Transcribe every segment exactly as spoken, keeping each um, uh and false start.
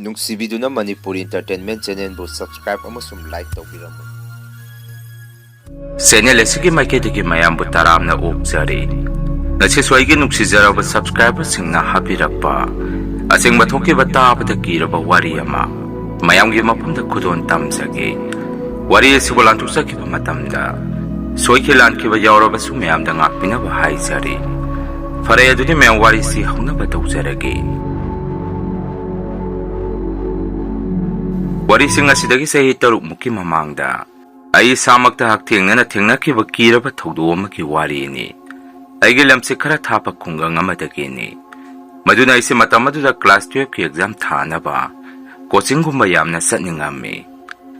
ꯅꯨꯡꯁꯤꯕꯤꯗꯨꯅ Manipur Entertainment Channelꯕꯨ subscribe ꯑꯃꯁꯨꯡ like ꯇꯧꯕꯤꯔꯝꯃꯨ꯫ Channel ꯑꯁꯤꯒꯤ ꯃꯥꯏꯀꯩꯗꯒꯤ ꯃꯌꯥꯝꯕꯨ ꯇꯔꯥꯝꯅ ꯑꯣꯛꯆꯔꯤ꯫ ꯉꯁꯤꯁꯨ ꯑꯩꯒꯤ ꯅꯨꯡꯁꯤꯖꯔꯕ subscriberꯁꯤꯡꯅ ꯍꯥꯞꯄꯤꯔꯛꯄ ꯑꯁꯦꯡꯕ ꯊꯣꯛꯈꯤꯕ ꯇꯥꯕꯗ ꯀꯤꯔꯕ ꯋꯥꯔꯤ ꯑꯃ ꯃꯌꯥꯝꯒꯤ ꯃꯐꯝꯗ ꯈꯨꯗꯣꯜ ꯇꯝꯖꯒꯦ꯫ ꯋꯥꯔꯤ ꯑꯁꯤꯕꯨ ꯂꯥꯟꯊꯣꯛꯆꯈꯤꯕ ꯃꯇꯝꯗ ꯁꯣꯏꯈꯤ ꯂꯥꯟꯈꯤꯕ ꯌꯥꯎꯔꯕꯁꯨ ꯃꯌꯥꯝꯗ ꯉꯥꯛꯄꯤꯅꯕ ꯍꯥꯏꯖꯔꯤ꯫ ꯐꯔꯦ, ꯑꯗꯨꯗꯤ ꯃꯌꯥꯝ ꯋꯥꯔꯤꯁꯤ ꯍꯧꯅꯕ ꯇꯧꯖꯔꯒꯦ꯫ ꯋꯥꯔꯤꯁꯤꯡ ꯑꯁꯤꯗꯒꯤ ꯆꯍꯤ ꯇꯔꯨꯛꯃꯨꯛꯀꯤ ꯃꯃꯥꯡꯗ ꯑꯩ ꯏꯁꯥꯃꯛꯇ ꯍꯛꯊꯦꯡꯅꯅ ꯊꯦꯡꯅꯈꯤꯕ ꯀꯤꯔꯕ ꯊꯧꯗꯣꯛ ꯑꯃꯒꯤ ꯋꯥꯔꯤꯅꯤ꯫ ꯑꯩꯒꯤ ꯂꯝꯁꯦ ꯈꯔ ꯊꯥꯞꯄ ꯈꯨꯡꯒꯪ ꯑꯃꯗꯒꯤꯅꯤ꯫ ꯃꯗꯨꯅ ꯑꯩꯁꯦ ꯃꯇꯝ ꯑꯗꯨꯗ class twelveꯀꯤ exam ꯊꯥꯅꯕ coachingꯒꯨꯝꯕ ꯌꯥꯝꯅ ꯆꯠꯅꯤꯡꯉꯝꯃꯤ꯫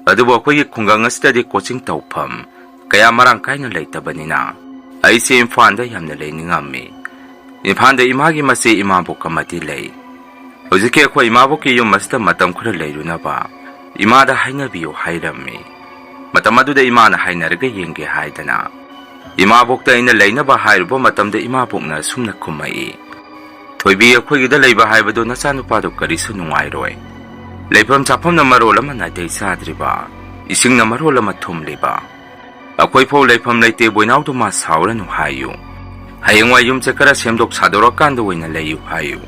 ꯑꯗꯨꯕꯨ ꯑꯩꯈꯣꯏꯒꯤ ꯈꯨꯡꯒꯪ ꯑꯁꯤꯗꯗꯤ coaching ꯇꯧꯐꯝ ꯀꯌꯥ ꯃꯔꯥꯡ ꯀꯥꯏꯅ ꯂꯩꯇꯕꯅꯤꯅ ꯑꯩꯁꯦ ꯏꯝꯐꯥꯜꯗ ꯌꯥꯝꯅ ꯂꯩꯅꯤꯡꯉꯝꯃꯤ꯫ ꯏꯝꯐꯥꯜꯗ ꯏꯃꯥꯒꯤ ꯃꯆꯦ ꯏꯃꯥꯕꯣꯛ ꯑꯃꯗꯤ ꯂꯩ꯫ ꯍꯧꯖꯤꯛꯀꯤ ꯑꯩꯈꯣꯏ ꯏꯃꯥꯕꯣꯛꯀꯤ ꯌꯨꯝ ꯑꯁꯤꯗ ꯃꯇꯝ ꯈꯔ ꯂꯩꯔꯨꯅꯕ ꯏꯃꯥꯗ ꯍꯥꯏꯅꯕꯤꯌꯨ ꯍꯥꯏꯔꯝꯃꯤ꯫ ꯃꯇꯝ ꯑꯗꯨꯗ ꯏꯃꯥꯅ ꯍꯥꯏꯅꯔꯒ ꯌꯦꯡꯒꯦ ꯍꯥꯏꯗꯅ ꯏꯃꯥꯕꯣꯛꯇ ꯑꯩꯅ ꯂꯩꯅꯕ ꯍꯥꯏꯔꯨꯕ ꯃꯇꯝꯗ ꯏꯃꯥꯕꯣꯛꯅ ꯑꯁꯨꯝꯅ ꯈꯨꯝꯃꯛꯏ, "ꯊꯣꯏꯕꯤ, ꯑꯩꯈꯣꯏꯒꯤꯗ ꯂꯩꯕ ꯍꯥꯏꯕꯗꯣ ꯅꯆꯥꯅꯨꯄꯥꯗꯣ ꯀꯔꯤꯁꯨ ꯅꯨꯡꯉꯥꯏꯔꯣꯏ꯫ ꯂꯩꯐꯝ ꯆꯥꯐꯝꯅ ꯃꯔꯣꯜ ꯑꯃ ꯅꯥꯇꯩ ꯆꯥꯗ꯭ꯔꯤꯕ, ꯏꯁꯤꯡꯅ ꯃꯔꯣꯜ ꯑꯃ ꯊꯨꯝꯂꯤꯕ꯫ ꯑꯩꯈꯣꯏ ꯐꯥꯎ ꯂꯩꯐꯝ ꯂꯩꯇꯦ, ꯕꯣꯏꯅꯥꯎꯗꯣ ꯃꯥ ꯁꯥꯎꯔꯅꯨ ꯍꯥꯏꯌꯨ꯫ ꯍꯌꯦꯡꯋꯥꯏ ꯌꯨꯝꯁꯦ ꯈꯔ ꯁꯦꯝꯗꯣꯛ ꯁꯥꯗꯣꯔꯛꯀꯥꯟꯗ ꯑꯣꯏꯅ ꯂꯩꯌꯨ ꯍꯥꯏꯌꯨ꯫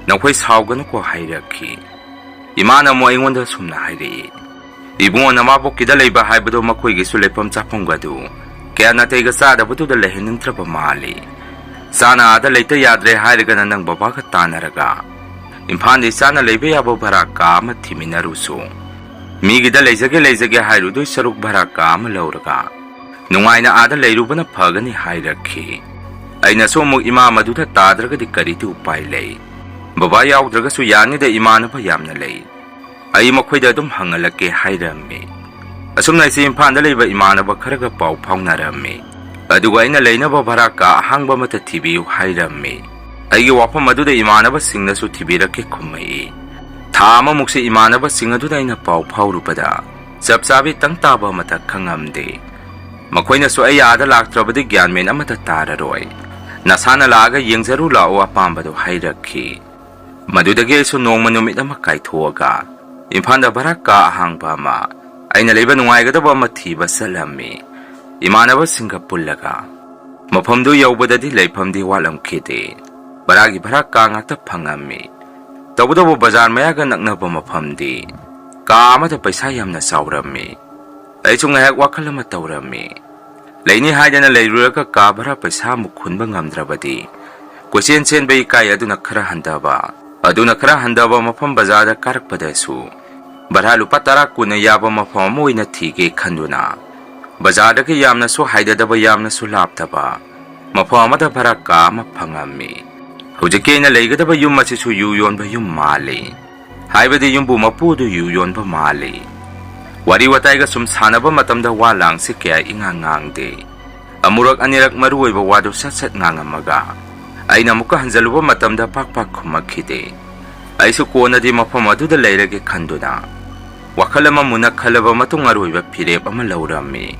ꯅꯈꯣꯏ ꯁꯥꯎꯒꯅꯨꯀꯣ" ꯍꯥꯏꯔꯛꯈꯤ꯫ ꯏꯃꯥꯅ ꯑꯃꯨꯛ ꯑꯩꯉꯣꯟꯗ ꯑꯁꯨꯝꯅ ꯍꯥꯏꯔꯛꯏ, "ꯏꯕꯨꯡꯉꯣ, ꯅꯃꯥꯕꯣꯛꯀꯤꯗ ꯂꯩꯕ ꯍꯥꯏꯕꯗꯣ ꯃꯈꯣꯏꯒꯤꯁꯨ ꯂꯩꯐꯝ ꯆꯥꯐꯝꯒꯗꯨ ꯀꯌꯥ ꯅꯥꯇꯩꯒ ꯆꯥꯗꯕꯗꯨꯗ ꯂꯩꯍꯟꯅꯤꯡꯗ꯭ꯔꯕ ꯃꯥꯜꯂꯤ꯫ ꯏꯆꯥꯅ ꯑꯥꯗ ꯂꯩꯇ ꯌꯥꯗ꯭ꯔꯦ ꯍꯥꯏꯔꯒꯅ ꯅꯪ ꯕꯕꯥꯒ ꯇꯥꯟꯅꯔꯒ ꯏꯝꯐꯥꯜꯗ ꯏꯆꯥꯅ ꯂꯩꯕ ꯌꯥꯕ ꯚꯔꯥ ꯀꯥ ꯑꯃ ꯊꯤꯃꯤꯟꯅꯔꯨꯁꯨ꯫ ꯃꯤꯒꯤꯗ ꯂꯩꯖꯒꯦ ꯂꯩꯖꯒꯦ ꯍꯥꯏꯔꯨꯗꯣꯏ ꯁꯔꯨꯛ ꯚꯔꯥ ꯀꯥ ꯑꯃ ꯂꯧꯔꯒ ꯅꯨꯡꯉꯥꯏꯅ ꯑꯥꯗ ꯂꯩꯔꯨꯕꯅ ꯐꯒꯅꯤ" ꯍꯥꯏꯔꯛꯈꯤ꯫ ꯑꯩꯅꯁꯨ ꯑꯃꯨꯛ ꯏꯃꯥ ꯃꯗꯨꯗ ꯇꯥꯗ꯭ꯔꯒꯗꯤ ꯀꯔꯤꯗꯤ ꯎꯄꯥꯏ ꯂꯩ? ꯕꯕꯥ ꯌꯥꯎꯗ꯭ꯔꯒꯁꯨ ꯌꯥꯅꯤꯗ, ꯏꯃꯥꯟꯅꯕ ꯌꯥꯝꯅ ꯂꯩ꯫ ꯑꯩ ꯃꯈꯣꯏꯗ ꯑꯗꯨꯝ ꯍꯪꯍꯜꯂꯛꯀꯦ ꯍꯥꯏꯔꯝꯃꯤ꯫ ꯑꯁꯨꯝꯅ ꯑꯩꯁꯦ ꯏꯝꯐꯥꯜꯗ ꯂꯩꯕ ꯏꯃꯥꯟꯅꯕ ꯈꯔꯒ ꯄꯥꯎ ꯐꯥꯎꯅꯔꯝꯃꯤ꯫ ꯑꯗꯨꯒ ꯑꯩꯅ ꯂꯩꯅꯕ ꯚꯔꯥ ꯀꯥ ꯑꯍꯥꯡꯕ ꯑꯃꯠꯇ ꯊꯤꯕꯤꯌꯨ ꯍꯥꯏꯔꯝꯃꯤ꯫ ꯑꯩꯒꯤ ꯋꯥꯐꯝ ꯑꯗꯨꯗ ꯏꯃꯥꯟꯅꯕꯁꯤꯡꯅꯁꯨ ꯊꯤꯕꯤꯔꯛꯀꯦ ꯈꯨꯝꯃꯛꯏ꯫ ꯊꯥ ꯑꯃꯃꯨꯛꯁꯦ ꯏꯃꯥꯟꯅꯕꯁꯤꯡ ꯑꯗꯨꯗ ꯑꯩꯅ ꯄꯥꯎ ꯐꯥꯎꯔꯨꯕꯗ ꯆꯞ ꯆꯥꯕꯤ ꯇꯪ ꯇꯥꯕ ꯑꯃꯠꯇ ꯈꯪꯉꯝꯗꯦ꯫ ꯃꯈꯣꯏꯅꯁꯨ ꯑꯩ ꯑꯥꯗ ꯂꯥꯛꯇ꯭ꯔꯕꯗꯤ ꯒ꯭ꯌꯥꯟ ꯃꯦꯟ ꯑꯃꯠꯇ ꯇꯥꯔꯔꯣꯏ꯫ ꯅꯁꯥꯅ ꯂꯥꯛꯑꯒ ꯌꯦꯡꯖꯔꯨ ꯂꯥꯛꯑꯣ ꯑꯄꯥꯝꯕꯗꯨ ꯍꯥꯏꯔꯛꯈꯤ꯫ ꯃꯗꯨꯗꯒꯤ ꯑꯩꯁꯨ ꯅꯣꯡꯃ ꯅꯨꯃꯤꯠ ꯑꯃ ꯀꯥꯏꯊꯣꯛꯑꯒ ꯏꯝꯐꯥꯜꯗ ꯚꯔꯥ ꯀꯥ ꯑꯍꯥꯡꯕ ꯑꯃ, ꯑꯩꯅ ꯂꯩꯕ ꯅꯨꯡꯉꯥꯏꯒꯗꯕ ꯑꯃ ꯊꯤꯕ ꯆꯠꯂꯝꯃꯤ, ꯏꯃꯥꯟꯅꯕꯁꯤꯡꯒ ꯄꯨꯜꯂꯒ꯫ ꯃꯐꯝꯗꯨ ꯌꯧꯕꯗꯗꯤ ꯂꯩꯐꯝꯗꯤ ꯋꯥꯠꯂꯝꯈꯤꯗꯦ꯫ ꯚꯔꯥꯒꯤ ꯚꯔꯥ ꯀꯥ ꯉꯥꯛꯇ ꯐꯪꯉꯝꯃꯤ꯫ ꯇꯧꯕꯇꯕꯨ ꯕꯖꯥꯔ ꯃꯌꯥꯒ ꯅꯛꯅꯕ ꯃꯐꯝꯗꯤ ꯀꯥ ꯑꯃꯗ ꯄꯩꯁꯥ ꯌꯥꯝꯅ ꯆꯥꯎꯔꯝꯃꯤ꯫ ꯑꯩꯁꯨ ꯉꯥꯏꯍꯥꯛ ꯋꯥꯈꯜ ꯑꯃ ꯇꯧꯔꯝꯃꯤ꯫ ꯂꯩꯅꯤ ꯍꯥꯏꯗꯅ ꯂꯩꯔꯨꯔꯒ ꯀꯥ ꯚꯔꯥ ꯄꯩꯁꯥ ꯑꯃꯨꯛ ꯍꯨꯟꯕ ꯉꯝꯗ꯭ꯔꯕꯗꯤ ꯀꯣꯏꯆꯦꯟ ꯆꯦꯟꯕ ꯏꯀꯥꯏ ꯑꯗꯨꯅ ꯈꯔ ꯍꯟꯊꯕ, ꯑꯗꯨꯅ ꯈꯔ ꯍꯟꯊꯕ ꯃꯐꯝ ꯕꯖꯥꯔꯗ ꯀꯥꯔꯛꯄꯗꯁꯨ ꯚꯔꯥ ꯂꯨꯄꯥ ꯇꯔꯥ ꯀꯨꯟꯅ ꯌꯥꯕ ꯃꯐꯝ ꯑꯃ ꯑꯣꯏꯅ ꯊꯤꯒꯦ ꯈꯟꯗꯨꯅ ꯕꯖꯥꯔꯗꯒꯤ ꯌꯥꯝꯅꯁꯨ ꯍꯥꯏꯗꯗꯕ, ꯌꯥꯝꯅꯁꯨ ꯂꯥꯞꯇꯕ ꯃꯐꯝ ꯑꯃꯗ ꯚꯔꯥ ꯀꯥ ꯑꯃ ꯐꯪꯉꯝꯃꯤ꯫ ꯍꯧꯖꯤꯛꯀꯤ ꯑꯩꯅ ꯂꯩꯒꯗꯕ ꯌꯨꯝ ꯑꯁꯤꯁꯨ ꯌꯨ ꯌꯣꯟꯕ ꯌꯨꯝ ꯃꯥꯜꯂꯤ꯫ ꯍꯥꯏꯕꯗꯤ ꯌꯨꯝꯕꯨ ꯃꯄꯨꯗꯨ ꯌꯨ ꯌꯣꯟꯕ ꯃꯥꯜꯂꯤ꯫ ꯋꯥꯔꯤ ꯋꯥꯇꯥꯏꯒ ꯁꯨꯝ ꯁꯥꯟꯅꯕ ꯃꯇꯝꯗ ꯋꯥ ꯂꯥꯡꯁꯤ ꯀꯌꯥ ꯏꯉꯥꯡ ꯉꯥꯡꯗꯦ꯫ ꯑꯃꯨꯔꯛ ꯑꯅꯤꯔꯛ ꯃꯔꯨ ꯑꯣꯏꯕ ꯋꯥꯗꯨ ꯁꯠ ꯁꯠ ꯉꯥꯡꯉꯝꯃꯒ ꯑꯩꯅ ꯑꯃꯨꯛꯀ ꯍꯟꯖꯜꯂꯨꯕ ꯃꯇꯝꯗ ꯄꯥꯛ ꯄꯥꯛ ꯈꯨꯝꯃꯛꯈꯤꯗꯦ꯫ ꯑꯩꯁꯨ ꯀꯣꯟꯅꯗꯤ ꯃꯐꯝ ꯑꯗꯨꯗ ꯂꯩꯔꯒꯦ ꯈꯟꯗꯨꯅ ꯋꯥꯈꯜ ꯑꯃ ꯃꯨꯟꯅ ꯈꯜꯂꯕ ꯃꯇꯨꯡ ꯑꯔꯣꯏꯕ ꯐꯤꯔꯦꯞ ꯑꯃ ꯂꯧꯔꯝꯃꯤ꯫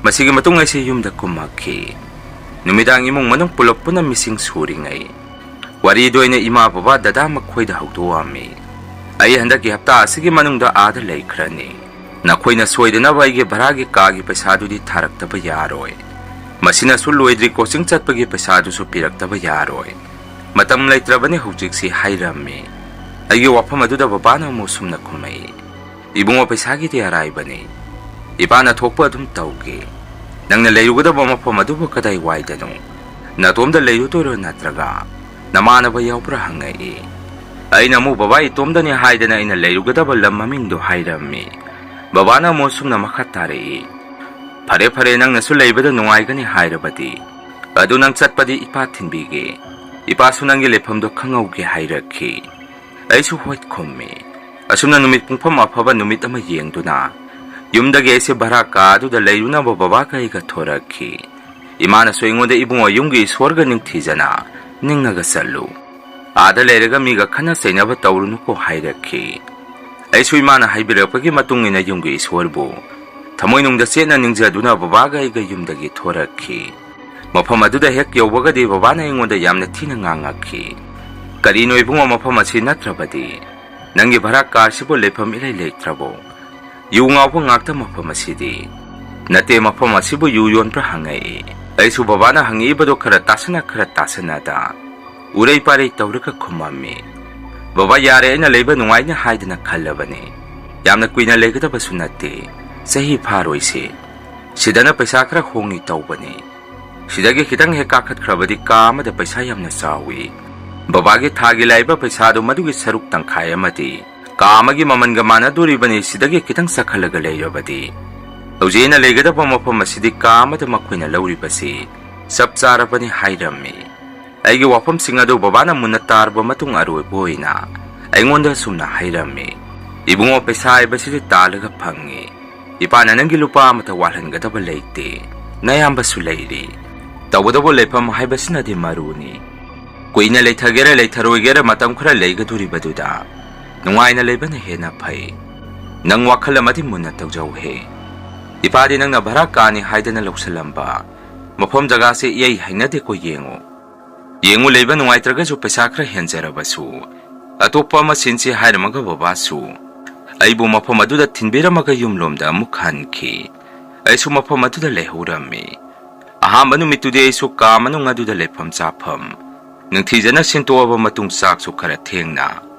ꯃꯁꯤꯒꯤ ꯃꯇꯨꯡ ꯑꯩꯁꯦ ꯌꯨꯝꯗ ꯀꯨꯝꯃꯛꯈꯤ꯫ ꯅꯨꯃꯤꯗꯥꯡ ꯏꯃꯨꯡ ꯃꯅꯨꯡ ꯄꯨꯂꯞ ꯄꯨꯟꯅ ꯃꯤꯁꯤꯡ ꯁꯨꯔꯤꯉꯩ ꯋꯥꯔꯤꯗꯨ ꯑꯩꯅ ꯏꯃꯥ ꯕꯕꯥ ꯗꯗꯥ ꯃꯈꯣꯏꯗ ꯍꯧꯗꯣꯛꯑꯝꯃꯤ꯫ ꯑꯩ ꯍꯟꯗꯛꯀꯤ ꯍꯞꯇꯥ ꯑꯁꯤꯒꯤ ꯃꯅꯨꯡꯗ ꯑꯥꯗ ꯂꯩꯈ꯭ꯔꯅꯤ꯫ ꯅꯈꯣꯏꯅ ꯁꯣꯏꯗꯅꯕ ꯑꯩꯒꯤ ꯚꯔꯥꯒꯤ ꯀꯥꯒꯤ ꯄꯩꯁꯥꯗꯨꯗꯤ ꯊꯥꯔꯛꯇꯕ ꯌꯥꯔꯣꯏ꯫ ꯃꯁꯤꯅꯁꯨ ꯂꯣꯏꯗ꯭ꯔꯤ ꯀꯣꯆꯤꯡ ꯆꯠꯄꯒꯤ ꯄꯩꯁꯥꯗꯨꯁꯨ ꯄꯤꯔꯛꯇꯕ ꯌꯥꯔꯣꯏ꯫ ꯃꯇꯝ ꯂꯩꯇ꯭ꯔꯕꯅꯤ ꯍꯧꯖꯤꯛꯁꯤ ꯍꯥꯏꯔꯝꯃꯤ꯫ ꯑꯩꯒꯤ ꯋꯥꯐꯝ ꯑꯗꯨꯗ ꯕꯕꯥꯅ ꯑꯃꯨꯛ ꯁꯨꯝꯅ ꯈꯨꯝꯃꯛꯏ, "ꯏꯕꯨꯡꯉꯣ, ꯄꯩꯁꯥꯒꯤꯗꯤ ꯑꯔꯥꯏꯕꯅꯤ꯫ ꯏꯄꯥꯅ ꯊꯣꯛꯄ ꯑꯗꯨꯝ ꯇꯧꯒꯦ꯫ ꯅꯪꯅ ꯂꯩꯔꯨꯒꯗꯕ ꯃꯐꯝ ꯑꯗꯨꯕꯨ ꯀꯗꯥꯏ ꯋꯥꯏꯗꯅꯣ? ꯅꯇꯣꯝꯗ ꯂꯩꯔꯨꯗꯣꯏꯔꯣ ꯅꯠꯇ꯭ꯔꯒ ꯅꯃꯥꯟꯅꯕ ꯌꯥꯎꯕ꯭ꯔꯥ?" ꯍꯪꯉꯛꯏ꯫ ꯑꯩꯅ ꯑꯃꯨꯛ ꯕꯕꯥ ꯏꯇꯣꯝꯗꯅꯤ ꯍꯥꯏꯗꯅ ꯑꯩꯅ ꯂꯩꯔꯨꯒꯗꯕ ꯂꯝ ꯃꯃꯤꯡꯗꯣ ꯍꯥꯏꯔꯝꯃꯤ꯫ ꯕꯕꯥꯅ ꯑꯃꯨꯛ ꯁꯨꯝꯅ ꯃꯈꯥ ꯇꯥꯔꯛꯏ, "ꯐꯔꯦ ꯐꯔꯦ, ꯅꯪꯅꯁꯨ ꯂꯩꯕꯗ ꯅꯨꯡꯉꯥꯏꯒꯅꯤ ꯍꯥꯏꯔꯕꯗꯤ꯫ ꯑꯗꯨ ꯅꯪ ꯆꯠꯄꯗꯤ ꯏꯄꯥ ꯊꯤꯟꯕꯤꯒꯦ꯫ ꯏꯄꯥꯁꯨ ꯅꯪꯒꯤ ꯂꯩꯐꯝꯗꯣ ꯈꯪꯍꯧꯒꯦ" ꯍꯥꯏꯔꯛꯈꯤ꯫ ꯑꯩꯁꯨ ꯍꯣꯏ ꯈꯨꯝꯃꯤ꯫ ꯑꯁꯨꯝꯅ ꯅꯨꯃꯤꯠ ꯄꯨꯡꯐꯝ ꯑꯐꯕ ꯅꯨꯃꯤꯠ ꯑꯃ ꯌꯦꯡꯗꯨꯅ ꯌꯨꯝꯗꯒꯤ ꯑꯩꯁꯦ ꯚꯔꯥ ꯀꯥ ꯑꯗꯨꯗ ꯂꯩꯔꯨꯅꯕ ꯕꯕꯥꯒ ꯑꯩꯒ ꯊꯣꯔꯛꯈꯤ꯫ ꯏꯃꯥꯅꯁꯨ ꯑꯩꯉꯣꯟꯗ, "ꯏꯕꯨꯡꯉꯣ, ꯌꯨꯝꯒꯤ ꯏꯁꯣꯔꯒ ꯅꯤꯡꯊꯤꯖꯅ ꯅꯤꯡꯉꯒ ꯆꯠꯂꯨ꯫ ꯑꯥꯗ ꯂꯩꯔꯒ ꯃꯤꯒ ꯈꯠꯅ ꯆꯩꯅꯕ ꯇꯧꯔꯨꯅꯨꯀꯣ" ꯍꯥꯏꯔꯛꯈꯤ꯫ ꯑꯩꯁꯨ ꯏꯃꯥꯅ ꯍꯥꯏꯕꯤꯔꯛꯄꯒꯤ ꯃꯇꯨꯡ ꯏꯟꯅ ꯌꯨꯝꯒꯤ ꯏꯁꯣꯔꯕꯨ ꯊꯃꯣꯏꯅꯨꯡꯗ ꯆꯦꯠꯅ ꯅꯤꯡꯖꯗꯨꯅ ꯕꯕꯥꯒ ꯑꯩꯒ ꯌꯨꯝꯗꯒꯤ ꯊꯣꯔꯛꯈꯤ꯫ ꯃꯐꯝ ꯑꯗꯨꯗ ꯍꯦꯛ ꯌꯧꯕꯒꯗꯤ ꯕꯕꯥꯅ ꯑꯩꯉꯣꯟꯗ ꯌꯥꯝꯅ ꯊꯤꯅ ꯉꯥꯡꯉꯛꯈꯤ꯫ ꯀꯔꯤꯅꯣ ꯏꯕꯨꯡꯉꯣ, ꯃꯐꯝ ꯑꯁꯤ ꯅꯠꯇ꯭ꯔꯕꯗꯤ? ꯅꯪꯒꯤ ꯚꯔꯥ ꯀꯥꯁꯤꯕꯨ ꯂꯩꯐꯝ ꯏꯂꯩ ꯂꯩꯇ꯭ꯔꯕꯣ? ꯌꯨ ꯉꯥꯎꯕ ꯉꯥꯛꯇ ꯃꯐꯝ ꯑꯁꯤꯗꯤ꯫ ꯅꯠꯇꯦ, ꯃꯐꯝ ꯑꯁꯤꯕꯨ ꯌꯨ ꯌꯣꯟꯕ꯭ꯔꯥ ꯍꯪꯉꯛꯏ꯫ ꯑꯩꯁꯨ ꯕꯕꯥꯅ ꯍꯪꯉꯛꯏꯕꯗꯣ ꯈꯔ ꯇꯥꯁꯟꯅ ꯈꯔ ꯇꯥꯁꯟꯅꯗ ꯎꯔꯩ ꯄꯥꯔꯩ ꯇꯧꯔꯒ ꯈꯨꯝꯃꯝꯃꯤ꯫ "ꯕꯕꯥ, ꯌꯥꯔꯦ, ꯑꯩꯅ ꯂꯩꯕ ꯅꯨꯡꯉꯥꯏꯅꯤ ꯍꯥꯏꯗꯅ ꯈꯜꯂꯕꯅꯤ꯫ ꯌꯥꯝꯅ ꯀꯨꯏꯅ ꯂꯩꯒꯗꯕꯁꯨ ꯅꯠꯇꯦ, ꯆꯍꯤ ꯐꯥꯔꯣꯏꯁꯦ꯫ ꯁꯤꯗꯅ ꯄꯩꯁꯥ ꯈꯔ ꯍꯣꯡꯉꯤ ꯇꯧꯕꯅꯤ꯫ ꯁꯤꯗꯒꯤ ꯈꯤꯇꯪ ꯍꯦꯛ ꯀꯥꯈꯠꯈ꯭ꯔꯕꯗꯤ ꯀꯥ ꯑꯃꯗ ꯄꯩꯁꯥ ꯌꯥꯝꯅ ꯆꯥꯎꯏ꯫ ꯕꯕꯥꯒꯤ ꯊꯥꯒꯤ ꯂꯥꯛꯏꯕ ꯄꯩꯁꯥꯗꯨ ꯃꯗꯨꯒꯤ ꯁꯔꯨꯛ ꯇꯪꯈꯥꯏ ꯑꯃꯗꯤ ꯀꯥ ꯑꯃꯒꯤ ꯃꯃꯜꯒ ꯃꯥꯟꯅꯗꯣꯔꯤꯕꯅꯤ, ꯁꯤꯗꯒꯤ ꯈꯤꯇꯪ ꯆꯠꯈꯠꯂꯒ ꯂꯩꯔꯕꯗꯤ꯫ ꯍꯧꯖꯤꯛ ꯑꯩꯅ ꯂꯩꯒꯗꯕ ꯃꯐꯝ ꯑꯁꯤꯗꯤ ꯀꯥ ꯑꯃꯗ ꯃꯈꯣꯏꯅ ꯂꯧꯔꯤꯕꯁꯤ ꯆꯞ ꯆꯥꯔꯕꯅꯤ" ꯍꯥꯏꯔꯝꯃꯤ꯫ ꯑꯩꯒꯤ ꯋꯥꯐꯝꯁꯤꯡ ꯑꯗꯨ ꯕꯕꯥꯅ ꯃꯨꯟꯅ ꯇꯥꯔꯕ ꯃꯇꯨꯡ ꯑꯔꯣꯏꯕ ꯑꯣꯏꯅ ꯑꯩꯉꯣꯟꯗ ꯑꯁꯨꯝꯅ ꯍꯥꯏꯔꯝꯃꯤ, "ꯏꯕꯨꯡꯉꯣ, ꯄꯩꯁꯥ ꯍꯥꯏꯕꯁꯤꯗꯤ ꯇꯥꯜꯂꯒ ꯐꯪꯉꯤ꯫ ꯏꯄꯥꯅ ꯅꯪꯒꯤ ꯂꯨꯄꯥ ꯑꯃꯠꯇ ꯋꯥꯠꯍꯟꯒꯗꯕ ꯂꯩꯇꯦ꯫ ꯅꯌꯥꯝꯕꯁꯨ ꯂꯩꯔꯤ꯫ ꯇꯧꯕꯇꯕꯨ ꯂꯩꯐꯝ ꯍꯥꯏꯕꯁꯤꯅꯗꯤ ꯃꯔꯨꯅꯤ꯫ ꯀꯨꯏꯅ ꯂꯩꯊꯒꯦꯔꯥ ꯂꯩꯊꯔꯣꯏꯒꯦꯔꯥ, ꯃꯇꯝ ꯈꯔ ꯂꯩꯒꯗꯣꯔꯤꯕꯗꯨꯗ ꯅꯨꯡꯉꯥꯏꯅ ꯂꯩꯕꯅ ꯍꯦꯟꯅ ꯐꯩ꯫ ꯅꯪ ꯋꯥꯈꯜ ꯑꯃꯗꯤ ꯃꯨꯟꯅ ꯇꯧꯖꯧꯍꯦ꯫ ꯏꯄꯥꯗꯤ ꯅꯪꯅ ꯚꯔꯥ ꯀꯥꯅꯤ ꯍꯥꯏꯗꯅ ꯂꯧꯁꯜꯂꯝꯕ ꯃꯐꯝ ꯖꯒꯥꯁꯦ ꯏꯍꯩ ꯍꯩꯅꯗꯦꯀꯣ꯫ ꯌꯦꯡꯉꯨ, ꯌꯦꯡꯉꯨ, ꯂꯩꯕ ꯅꯨꯡꯉꯥꯏꯇ꯭ꯔꯒꯁꯨ ꯄꯩꯁꯥ ꯈꯔ ꯍꯦꯟꯖꯔꯕꯁꯨ ꯑꯇꯣꯞꯄ ꯑꯃ ꯁꯤꯟꯁꯤ ꯍꯥꯏꯔꯝꯃꯒ ꯕꯕꯥꯁꯨ ꯑꯩꯕꯨ ꯃꯐꯝ ꯑꯗꯨꯗ ꯊꯤꯟꯕꯤꯔꯝꯃꯒ ꯌꯨꯝꯂꯣꯝꯗ ꯑꯃꯨꯛ ꯍꯟꯈꯤ꯫ ꯑꯩꯁꯨ ꯃꯐꯝ ꯑꯗꯨꯗ ꯂꯩꯍꯧꯔꯝꯃꯤ꯫ ꯑꯍꯥꯟꯕ ꯅꯨꯃꯤꯠꯇꯨꯗꯤ ꯑꯩꯁꯨ ꯀꯥ ꯃꯅꯨꯡ ꯑꯗꯨꯗ ꯂꯩꯐꯝ ꯆꯥꯐꯝ ꯅꯤꯡꯊꯤꯖꯅ ꯁꯤꯟꯇꯣꯛꯑꯕ ꯃꯇꯨꯡ ꯆꯥꯛꯁꯨ ꯈꯔ ꯊꯦꯡꯅ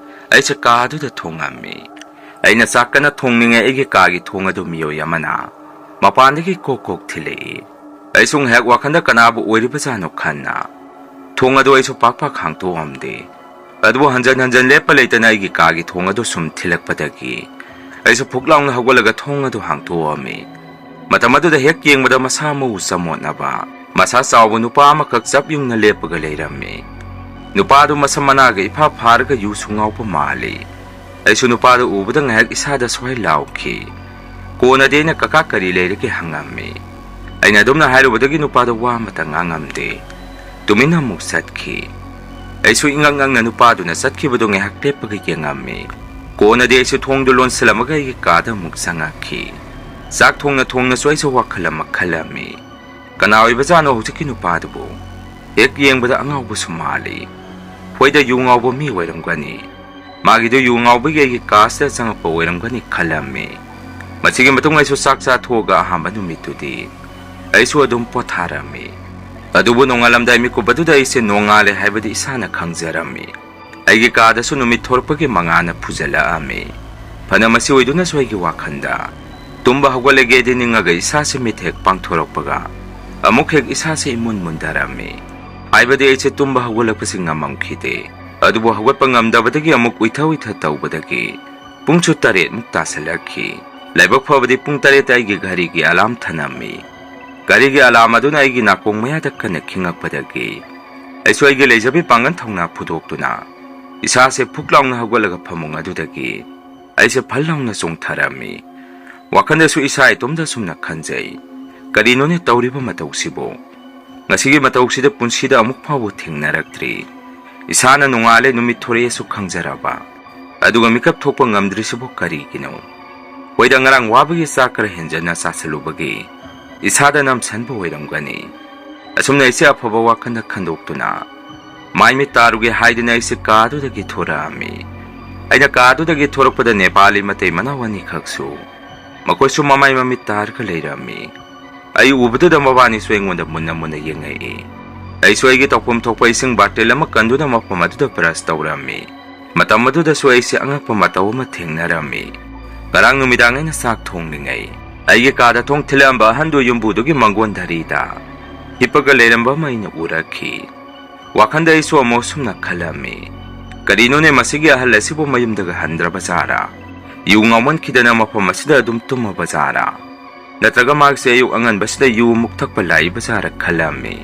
ꯑꯩꯁꯦ ꯀꯥ ꯑꯗꯨꯗ ꯊꯣꯡꯉꯝꯃꯤ꯫ ꯑꯩꯅ ꯆꯥꯛ ꯀꯟꯅ ꯊꯣꯡꯂꯤꯉꯩ ꯑꯩꯒꯤ ꯀꯥꯒꯤ ꯊꯣꯡ ꯑꯗꯨ ꯃꯤꯑꯣꯏ ꯑꯃꯅ ꯃꯄꯥꯟꯗꯒꯤ ꯀꯣꯛ ꯀꯣꯛ ꯊꯤꯜꯂꯛꯏ꯫ ꯑꯩꯁꯨ ꯉꯥꯏꯍꯥꯛ ꯋꯥꯈꯜꯗ ꯀꯅꯥꯕꯨ ꯑꯣꯏꯔꯤꯕꯖꯥꯠꯅꯣ ꯈꯟꯅ ꯊꯣꯡ ꯑꯗꯨ ꯑꯩꯁꯨ ꯄꯥꯛ ꯄꯥꯛ ꯍꯥꯡꯇꯣꯛꯑꯝꯗꯦ꯫ ꯑꯗꯨꯕꯨ ꯍꯟꯖꯟ ꯍꯟꯖꯟ ꯂꯦꯞꯄ ꯂꯩꯇꯅ ꯑꯩꯒꯤ ꯀꯥꯒꯤ ꯊꯣꯡ ꯑꯗꯨ ꯁꯨꯝ ꯊꯤꯜꯂꯛꯄꯗꯒꯤ ꯑꯩꯁꯨ ꯐꯨꯛ ꯂꯥꯎꯅ ꯍꯧꯒꯠꯂꯒ ꯊꯣꯡ ꯑꯗꯨ ꯍꯥꯡꯇꯣꯛꯑꯝꯃꯤ꯫ ꯃꯇꯝ ꯑꯗꯨꯗ ꯍꯦꯛ ꯌꯦꯡꯕꯗ ꯃꯁꯥ ꯃꯎ ꯆꯃꯣꯠꯅꯕ, ꯃꯁꯥ ꯆꯥꯎꯕ ꯅꯨꯄꯥ ꯑꯃꯈꯛ ꯆꯞ ꯌꯨꯡꯅ ꯂꯦꯞꯄꯒ ꯂꯩꯔꯝꯃꯤ꯫ ꯅꯨꯄꯥ ꯑꯗꯨ ꯃꯁꯝ ꯃꯅꯥꯒ ꯏꯐꯥ ꯐꯥꯔꯒ ꯌꯨꯁꯨ ꯉꯥꯎꯕ ꯃꯥꯜꯂꯤ꯫ ꯑꯩꯁꯨ ꯅꯨꯄꯥꯗꯨ ꯎꯕꯗ ꯉꯥꯏꯍꯥꯛ ꯏꯁꯥꯗ ꯁ꯭ꯋꯥꯏ ꯂꯥꯎꯈꯤ꯫ ꯀꯣꯟꯅꯗꯤ ꯑꯩꯅ, "ꯀꯀꯥ, ꯀꯔꯤ ꯂꯩꯔꯒꯦ?" ꯍꯪꯉꯝꯃꯤ꯫ ꯑꯩꯅ ꯑꯗꯨꯝꯅ ꯍꯥꯏꯔꯨꯕꯗꯒꯤ ꯅꯨꯄꯥꯗꯨ ꯋꯥ ꯑꯃꯠꯇ ꯉꯥꯡꯉꯝꯗꯦ꯫ ꯇꯨꯃꯤꯟꯅ ꯑꯃꯨꯛ ꯆꯠꯈꯤ꯫ ꯑꯩꯁꯨ ꯏꯉꯛ ꯉꯛꯅ ꯅꯨꯄꯥꯗꯨꯅ ꯆꯠꯈꯤꯕꯗꯨ ꯉꯥꯏꯍꯥꯛ ꯂꯦꯞꯄꯒ ꯌꯦꯡꯉꯝꯃꯤ꯫ ꯀꯣꯟꯅꯗꯤ ꯑꯩꯁꯨ ꯊꯣꯡꯗꯨ ꯂꯣꯟꯁꯤꯜꯂꯝꯃꯒ ꯑꯩꯒꯤ ꯀꯥꯗ ꯑꯃꯨꯛ ꯆꯪꯉꯛꯈꯤ꯫ ꯆꯥꯛ ꯊꯣꯡꯅ ꯊꯣꯡꯅꯁꯨ ꯑꯩꯁꯨ ꯋꯥꯈꯜ ꯑꯃ ꯈꯜꯂꯝꯃꯤ꯫ ꯀꯅꯥ ꯑꯣꯏꯕꯖꯥꯠꯅꯣ ꯍꯧꯖꯤꯛꯀꯤ ꯅꯨꯄꯥꯗꯨꯕꯨ? ꯍꯦꯛ ꯌꯦꯡꯕꯗ ꯑꯉꯥꯎꯕꯁꯨ ꯃꯥꯜꯂꯤ꯫ ꯍꯣꯏꯗ, ꯌꯨ ꯉꯥꯎꯕ ꯃꯤ ꯑꯣꯏꯔꯝꯒꯅꯤ꯫ ꯃꯥꯒꯤꯗꯨ ꯌꯨ ꯉꯥꯎꯕꯒꯤ ꯑꯩꯒꯤ ꯀꯥꯁꯤꯗ ꯆꯪꯉꯛꯄ ꯑꯣꯏꯔꯝꯒꯅꯤ ꯈꯜꯂꯝꯃꯤ꯫ ꯃꯁꯤꯒꯤ ꯃꯇꯨꯡ ꯑꯩꯁꯨ ꯆꯥꯛ ꯆꯥꯊꯣꯛꯑꯒ ꯑꯍꯥꯟꯕ ꯅꯨꯃꯤꯠꯇꯨꯗꯤ ꯑꯩꯁꯨ ꯑꯗꯨꯝ ꯄꯣꯊꯥꯔꯝꯃꯤ꯫ ꯑꯗꯨꯕꯨ ꯅꯣꯡꯉꯥꯜꯂꯝꯗꯥꯏ ꯃꯤꯀꯨꯞ ꯑꯗꯨꯗ ꯑꯩꯁꯦ ꯅꯣꯡꯉꯥꯜꯂꯦ ꯍꯥꯏꯕꯗꯤ ꯏꯁꯥꯅ ꯈꯪꯖꯔꯝꯃꯤ꯫ ꯑꯩꯒꯤ ꯀꯥꯗꯁꯨ ꯅꯨꯃꯤꯠ ꯊꯣꯔꯛꯄꯒꯤ ꯃꯉꯥꯜꯅ ꯐꯨꯖꯜꯂꯛꯑꯝꯃꯤ꯫ ꯐꯅ ꯃꯁꯤ ꯑꯣꯏꯗꯨꯅꯁꯨ ꯑꯩꯒꯤ ꯋꯥꯈꯜꯗ ꯇꯨꯝꯕ ꯍꯧꯒꯠꯂꯒꯦꯗꯤ ꯅꯤꯡꯉꯒ ꯏꯁꯥꯁꯦ ꯃꯤꯠ ꯍꯦꯛ ꯄꯥꯡꯊꯣꯔꯛꯄꯒ ꯑꯃꯨꯛ ꯍꯦꯛ ꯏꯁꯥꯁꯦ ꯏꯃꯨꯟ ꯃꯨꯟꯊꯔꯝꯃꯤ꯫ ꯍꯥꯏꯕꯗꯤ ꯑꯩꯁꯦ ꯇꯨꯝꯕ ꯍꯧꯒꯠꯂꯛꯄꯁꯤ ꯉꯝꯃꯝꯈꯤꯗꯦ꯫ ꯑꯗꯨꯕꯨ ꯍꯧꯒꯠꯄ ꯉꯝꯗꯕꯗꯒꯤ ꯑꯃꯨꯛ ꯎꯏꯊ ꯎꯏꯊ ꯇꯧꯕꯗꯒꯤ ꯄꯨꯡꯁꯨ ꯇꯔꯦꯠꯃꯨꯛ ꯇꯥꯁꯤꯜꯂꯛꯈꯤ꯫ ꯂꯥꯏꯕꯛ ꯐꯕꯗꯤ ꯄꯨꯡ ꯇꯔꯦꯠꯇ ꯑꯩꯒꯤ ꯘꯔꯤꯒꯤ ꯑꯂꯥꯝ ꯊꯅꯝꯃꯤ꯫ ꯘꯔꯤꯒꯤ ꯑꯂꯥꯝ ꯑꯗꯨꯅ ꯑꯩꯒꯤ ꯅꯥꯀꯣꯡ ꯃꯌꯥꯗ ꯀꯟꯅ ꯈꯤꯡꯉꯛꯄꯗꯒꯤ ꯑꯩꯁꯨ ꯑꯩꯒꯤ ꯂꯩꯖꯕꯤ ꯄꯥꯡꯒꯜ ꯊꯧꯅꯥ ꯐꯨꯗꯣꯛꯇꯨꯅ ꯏꯁꯥꯁꯦ ꯐꯨꯛ ꯂꯥꯎꯅ ꯍꯧꯒꯠꯂꯒ ꯐꯃꯨꯡ ꯑꯗꯨꯗꯒꯤ ꯑꯩꯁꯦ ꯐꯜ ꯂꯥꯎꯅ ꯆꯣꯡꯊꯔꯝꯃꯤ꯫ ꯋꯥꯈꯜꯗꯁꯨ ꯏꯁꯥ ꯏꯇꯣꯝꯇ ꯁꯨꯝꯅ ꯈꯟꯖꯩ, "ꯀꯔꯤꯅꯣꯅꯦ ꯇꯧꯔꯤꯕ ꯃꯇꯧꯁꯤꯕꯨ? ꯉꯁꯤꯒꯤ ꯃꯇꯧꯁꯤꯗ ꯄꯨꯟꯁꯤꯗ ꯑꯃꯨꯛ ꯐꯥꯎꯕ ꯊꯦꯡꯅꯔꯛꯇ꯭ꯔꯤ꯫ ꯏꯁꯥꯅ ꯅꯣꯡꯉꯥꯜꯂꯦ ꯅꯨꯃꯤꯠ ꯊꯣꯔꯛꯑꯦꯁꯨ ꯈꯪꯖꯔꯕ, ꯑꯗꯨꯒ ꯃꯤꯀꯞ ꯊꯣꯛꯄ ꯉꯝꯗ꯭ꯔꯤꯁꯤꯕꯨ ꯀꯔꯤꯒꯤꯅꯣ? ꯍꯣꯏꯗ, ꯉꯔꯥꯡ ꯋꯥꯕꯒꯤ ꯆꯥꯛ ꯈꯔ ꯍꯦꯟꯖꯟꯅ ꯆꯥꯁꯤꯜꯂꯨꯕꯒꯤ ꯏꯁꯥꯗ ꯅꯝꯁꯟꯕ ꯑꯣꯏꯔꯝꯒꯅꯤ"꯫ ꯑꯁꯨꯝꯅ ꯑꯩꯁꯦ ꯑꯐꯕ ꯋꯥꯈꯜꯗ ꯈꯟꯗꯣꯛꯇꯨꯅ ꯃꯥꯏ ꯃꯤꯠ ꯇꯥꯔꯨꯒꯦ ꯍꯥꯏꯗꯨꯅ ꯑꯩꯁꯦ ꯀꯥꯗꯨꯗꯒꯤ ꯊꯣꯔꯛꯑꯝꯃꯤ꯫ ꯑꯩꯅ ꯀꯥꯗꯨꯗꯒꯤ ꯊꯣꯔꯛꯄꯗ ꯅꯦꯄꯥꯂꯤ ꯃꯇꯩ ꯃꯅꯥꯎ ꯑꯅꯤꯈꯛꯁꯨ ꯃꯈꯣꯏꯁꯨ ꯃꯃꯥꯏ ꯃꯃꯤꯠ ꯇꯥꯔꯒ ꯂꯩꯔꯝꯃꯤ꯫ ꯑꯩ ꯎꯕꯗꯨꯗ ꯃꯕꯥꯅꯤꯁꯨ ꯑꯩꯉꯣꯟꯗ ꯃꯨꯟꯅ ꯃꯨꯟꯅ ꯌꯦꯡꯉꯛꯏ꯫ ꯑꯩꯁꯨ ꯑꯩꯒꯤ ꯇꯧꯐꯝ ꯊꯣꯛꯄ ꯏꯁꯤꯡ ꯕꯥꯔꯇꯦꯜ ꯑꯃ ꯀꯟꯗꯨꯅ ꯃꯐꯝ ꯑꯗꯨꯗ ꯕ꯭ꯔꯁ ꯇꯧꯔꯝꯃꯤ꯫ ꯃꯇꯝ ꯑꯗꯨꯗꯁꯨ ꯑꯩꯁꯦ ꯑꯉꯛꯄ ꯃꯇꯧ ꯑꯃ ꯊꯦꯡꯅꯔꯝꯃꯤ꯫ ꯉꯔꯥꯡ ꯅꯨꯃꯤꯗꯥꯡ ꯑꯩꯅ ꯆꯥꯛ ꯊꯣꯡꯂꯤꯉꯩ ꯑꯩꯒꯤ ꯀꯥꯗ ꯊꯣꯡ ꯊꯤꯜꯂꯛꯑꯝꯕ ꯑꯍꯟꯗꯨ ꯌꯨꯝꯕꯨꯗꯨꯒꯤ ꯃꯪꯒꯣꯟ ꯙꯔꯤꯗ ꯍꯤꯞꯄꯒ ꯂꯩꯔꯝꯕ ꯑꯃ ꯑꯩꯅ ꯎꯔꯛꯈꯤ꯫ ꯋꯥꯈꯜꯗ ꯑꯩꯁꯨ ꯑꯃꯨꯛ ꯁꯨꯝꯅ ꯈꯜꯂꯝꯃꯤ, "ꯀꯔꯤꯅꯣꯅꯦ ꯃꯁꯤꯒꯤ ꯑꯍꯜ ꯑꯁꯤꯕꯨ ꯃꯌꯨꯝꯗꯒ ꯍꯟꯗ꯭ꯔꯕ ꯖꯥꯔꯥ? ꯌꯨ ꯉꯥꯎꯃꯟꯈꯤꯗꯅ ꯃꯐꯝ ꯑꯁꯤꯗ ꯑꯗꯨꯝ ꯇꯨꯝꯃꯕ ꯖꯥꯔꯥ? ꯅꯠꯇ꯭ꯔꯒ ꯃꯥꯒꯤꯁꯦ ꯑꯌꯨꯛ ꯑꯉꯟꯕꯁꯤꯗ ꯌꯨ ꯑꯃꯨꯛ ꯊꯛꯄ ꯂꯥꯛꯏꯕ ꯖꯥꯔꯥ?" ꯈꯜꯂꯝꯃꯤ꯫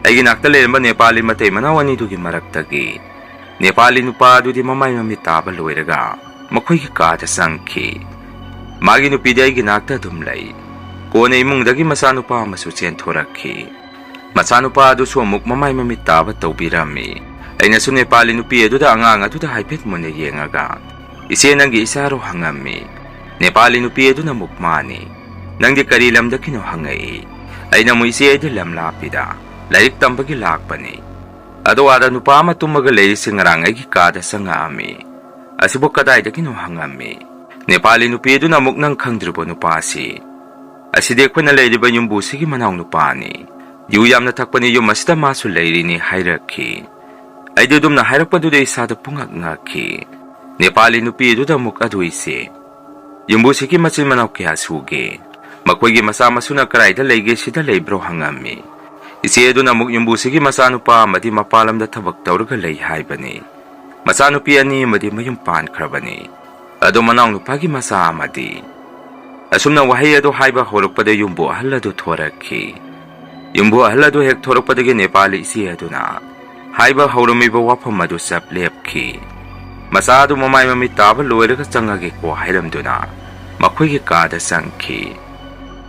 ꯑꯩꯒꯤ ꯅꯥꯛꯇ ꯂꯩꯔꯝꯕ ꯅꯦꯄꯥꯂꯤ ꯃꯇꯩ ꯃꯅꯥꯎ ꯑꯅꯤꯗꯨꯒꯤ ꯃꯔꯛꯇꯒꯤ ꯅꯦꯄꯥꯂꯤ ꯅꯨꯄꯥ ꯑꯗꯨꯗꯤ ꯃꯃꯥꯏ ꯃꯃꯤꯠ ꯇꯥꯕ ꯂꯣꯏꯔꯒ ꯃꯈꯣꯏꯒꯤ ꯀꯥꯗ ꯆꯪꯈꯤ꯫ ꯃꯥꯒꯤ ꯅꯨꯄꯤꯗꯤ ꯑꯩꯒꯤ ꯅꯥꯛꯇ ꯑꯗꯨꯝ ꯂꯩ꯫ ꯀꯣꯟꯅ ꯏꯃꯨꯡꯗꯒꯤ ꯃꯆꯥꯅꯨꯄꯥ ꯑꯃꯁꯨ ꯆꯦꯟꯊꯣꯔꯛꯈꯤ꯫ ꯃꯆꯥꯅꯨꯄꯥ ꯑꯗꯨꯁꯨ ꯑꯃꯨꯛ ꯃꯃꯥꯏ ꯃꯃꯤꯠ ꯇꯥꯕ ꯇꯧꯕꯤꯔꯝꯃꯤ꯫ ꯑꯩꯅꯁꯨ ꯅꯦꯄꯥꯂꯤ ꯅꯨꯄꯤ ꯑꯗꯨꯗ ꯑꯉꯥꯡ ꯑꯗꯨꯗ ꯍꯥꯏꯐꯦꯠ ꯃꯨꯟꯅ ꯌꯦꯡꯉꯒ, "ꯏꯆꯦ, ꯅꯪꯒꯤ ꯏꯆꯥꯔꯣ?" ꯍꯪꯉꯝꯃꯤ꯫ ꯅꯦꯄꯥꯂꯤ ꯅꯨꯄꯤ ꯑꯗꯨꯅ ꯑꯃꯨꯛ, "ꯃꯥꯅꯤ꯫ ꯅꯪꯗꯤ ꯀꯔꯤ ꯂꯝꯗꯒꯤꯅꯣ?" ꯍꯪꯉꯛꯏ꯫ ꯑꯩꯅ ꯑꯃꯨꯛ, "ꯏꯆꯦ, ꯑꯩꯗꯤ ꯂꯝ ꯂꯥꯞꯄꯤꯗ ꯂꯥꯏꯔꯤꯛ ꯇꯝꯕꯒꯤ ꯂꯥꯛꯄꯅꯤ"꯫ ꯑꯗꯣ ꯑꯥꯗ ꯅꯨꯄꯥ ꯑꯃ ꯇꯨꯝꯃꯒ ꯂꯩꯔꯤꯁꯦ ꯉꯔꯥꯡ ꯑꯩꯒꯤ ꯀꯥꯗ ꯆꯪꯉꯛꯑꯝꯃꯤ꯫ ꯑꯁꯤꯕꯨ ꯀꯗꯥꯏꯗꯒꯤꯅꯣ ꯍꯪꯉꯝꯃꯤ꯫ ꯅꯦꯄꯥꯂꯤ ꯅꯨꯄꯤ ꯑꯗꯨꯅ ꯑꯃꯨꯛ, "ꯅꯪ ꯈꯪꯗ꯭ꯔꯤꯕꯣ ꯅꯨꯄꯥꯁꯤ? ꯑꯁꯤꯗꯤ ꯑꯩꯈꯣꯏꯅ ꯂꯩꯔꯤꯕ ꯌꯨꯝꯕꯨꯁꯤꯒꯤ ꯃꯅꯥꯎ ꯅꯨꯄꯥꯅꯤ꯫ ꯌꯨ ꯌꯥꯝꯅ ꯊꯛꯄꯅꯤ, ꯌꯨꯝ ꯑꯁꯤꯗ ꯃꯥꯁꯨ ꯂꯩꯔꯤꯅꯤ" ꯍꯥꯏꯔꯛꯈꯤ꯫ ꯑꯩꯗꯤ ꯑꯗꯨꯝꯅ ꯍꯥꯏꯔꯛꯄꯗꯨꯗ ꯏꯁꯥꯗ ꯄꯨꯡꯉꯛ ꯉꯛꯈꯤ꯫ ꯅꯦꯄꯥꯂꯤ ꯅꯨꯄꯤ ꯑꯗꯨꯗ ꯑꯃꯨꯛ, "ꯑꯗꯨ ꯏꯆꯦ, ꯌꯨꯝꯕꯨꯁꯤꯒꯤ ꯃꯆꯤꯟ ꯃꯅꯥꯎ ꯀꯌꯥ ꯁꯨꯒꯦ? ꯃꯈꯣꯏꯒꯤ ꯃꯆꯥ ꯃꯁꯨꯅ ꯀꯗꯥꯏꯗ ꯂꯩꯒꯦ, ꯁꯤꯗ ꯂꯩꯕ꯭ꯔꯣ?" ꯍꯪꯉꯝꯃꯤ꯫ ꯏꯆꯦ ꯑꯗꯨꯅ ꯑꯃꯨꯛ, "ꯌꯨꯝꯕꯨꯁꯤꯒꯤ ꯃꯆꯥꯅꯨꯄꯥ ꯑꯃꯗꯤ ꯃꯄꯥꯟ ꯂꯝꯗ ꯊꯕꯛ ꯇꯧꯔꯒ ꯂꯩ ꯍꯥꯏꯕꯅꯤ꯫ ꯃꯆꯥꯅꯨꯄꯤ ꯑꯅꯤ ꯑꯃꯗꯤ ꯃꯌꯨꯝ ꯄꯥꯟꯈ꯭ꯔꯕꯅꯤ꯫ ꯑꯗꯣ ꯃꯅꯥꯎꯅꯨꯄꯥꯒꯤ ꯃꯆꯥ ꯑꯃꯗꯤ?" ꯑꯁꯨꯝꯅ ꯋꯥꯍꯩ ꯑꯗꯨ ꯍꯥꯏꯕ ꯍꯧꯔꯛꯄꯗ ꯌꯨꯝꯕꯨ ꯑꯍꯜ ꯑꯗꯨ ꯊꯣꯔꯛꯈꯤ꯫ ꯌꯨꯝꯕꯨ ꯑꯍꯜ ꯑꯗꯨ ꯍꯦꯛ ꯊꯣꯔꯛꯄꯗꯒꯤ ꯅꯦꯄꯥꯂꯤ ꯏꯆꯦ ꯑꯗꯨꯅ ꯍꯥꯏꯕ ꯍꯧꯔꯝꯃꯤꯕ ꯋꯥꯐꯝ ꯑꯗꯨ ꯆꯞ ꯂꯦꯞꯈꯤ꯫ ꯃꯆꯥ ꯑꯗꯨ ꯃꯃꯥꯏ ꯃꯃꯤꯠ ꯇꯥꯕ ꯂꯣꯏꯔꯒ ꯆꯪꯉꯒꯦꯀꯣ ꯍꯥꯏꯔꯝꯗꯨꯅ ꯃꯈꯣꯏꯒꯤ ꯀꯥꯗ ꯆꯪꯈꯤ꯫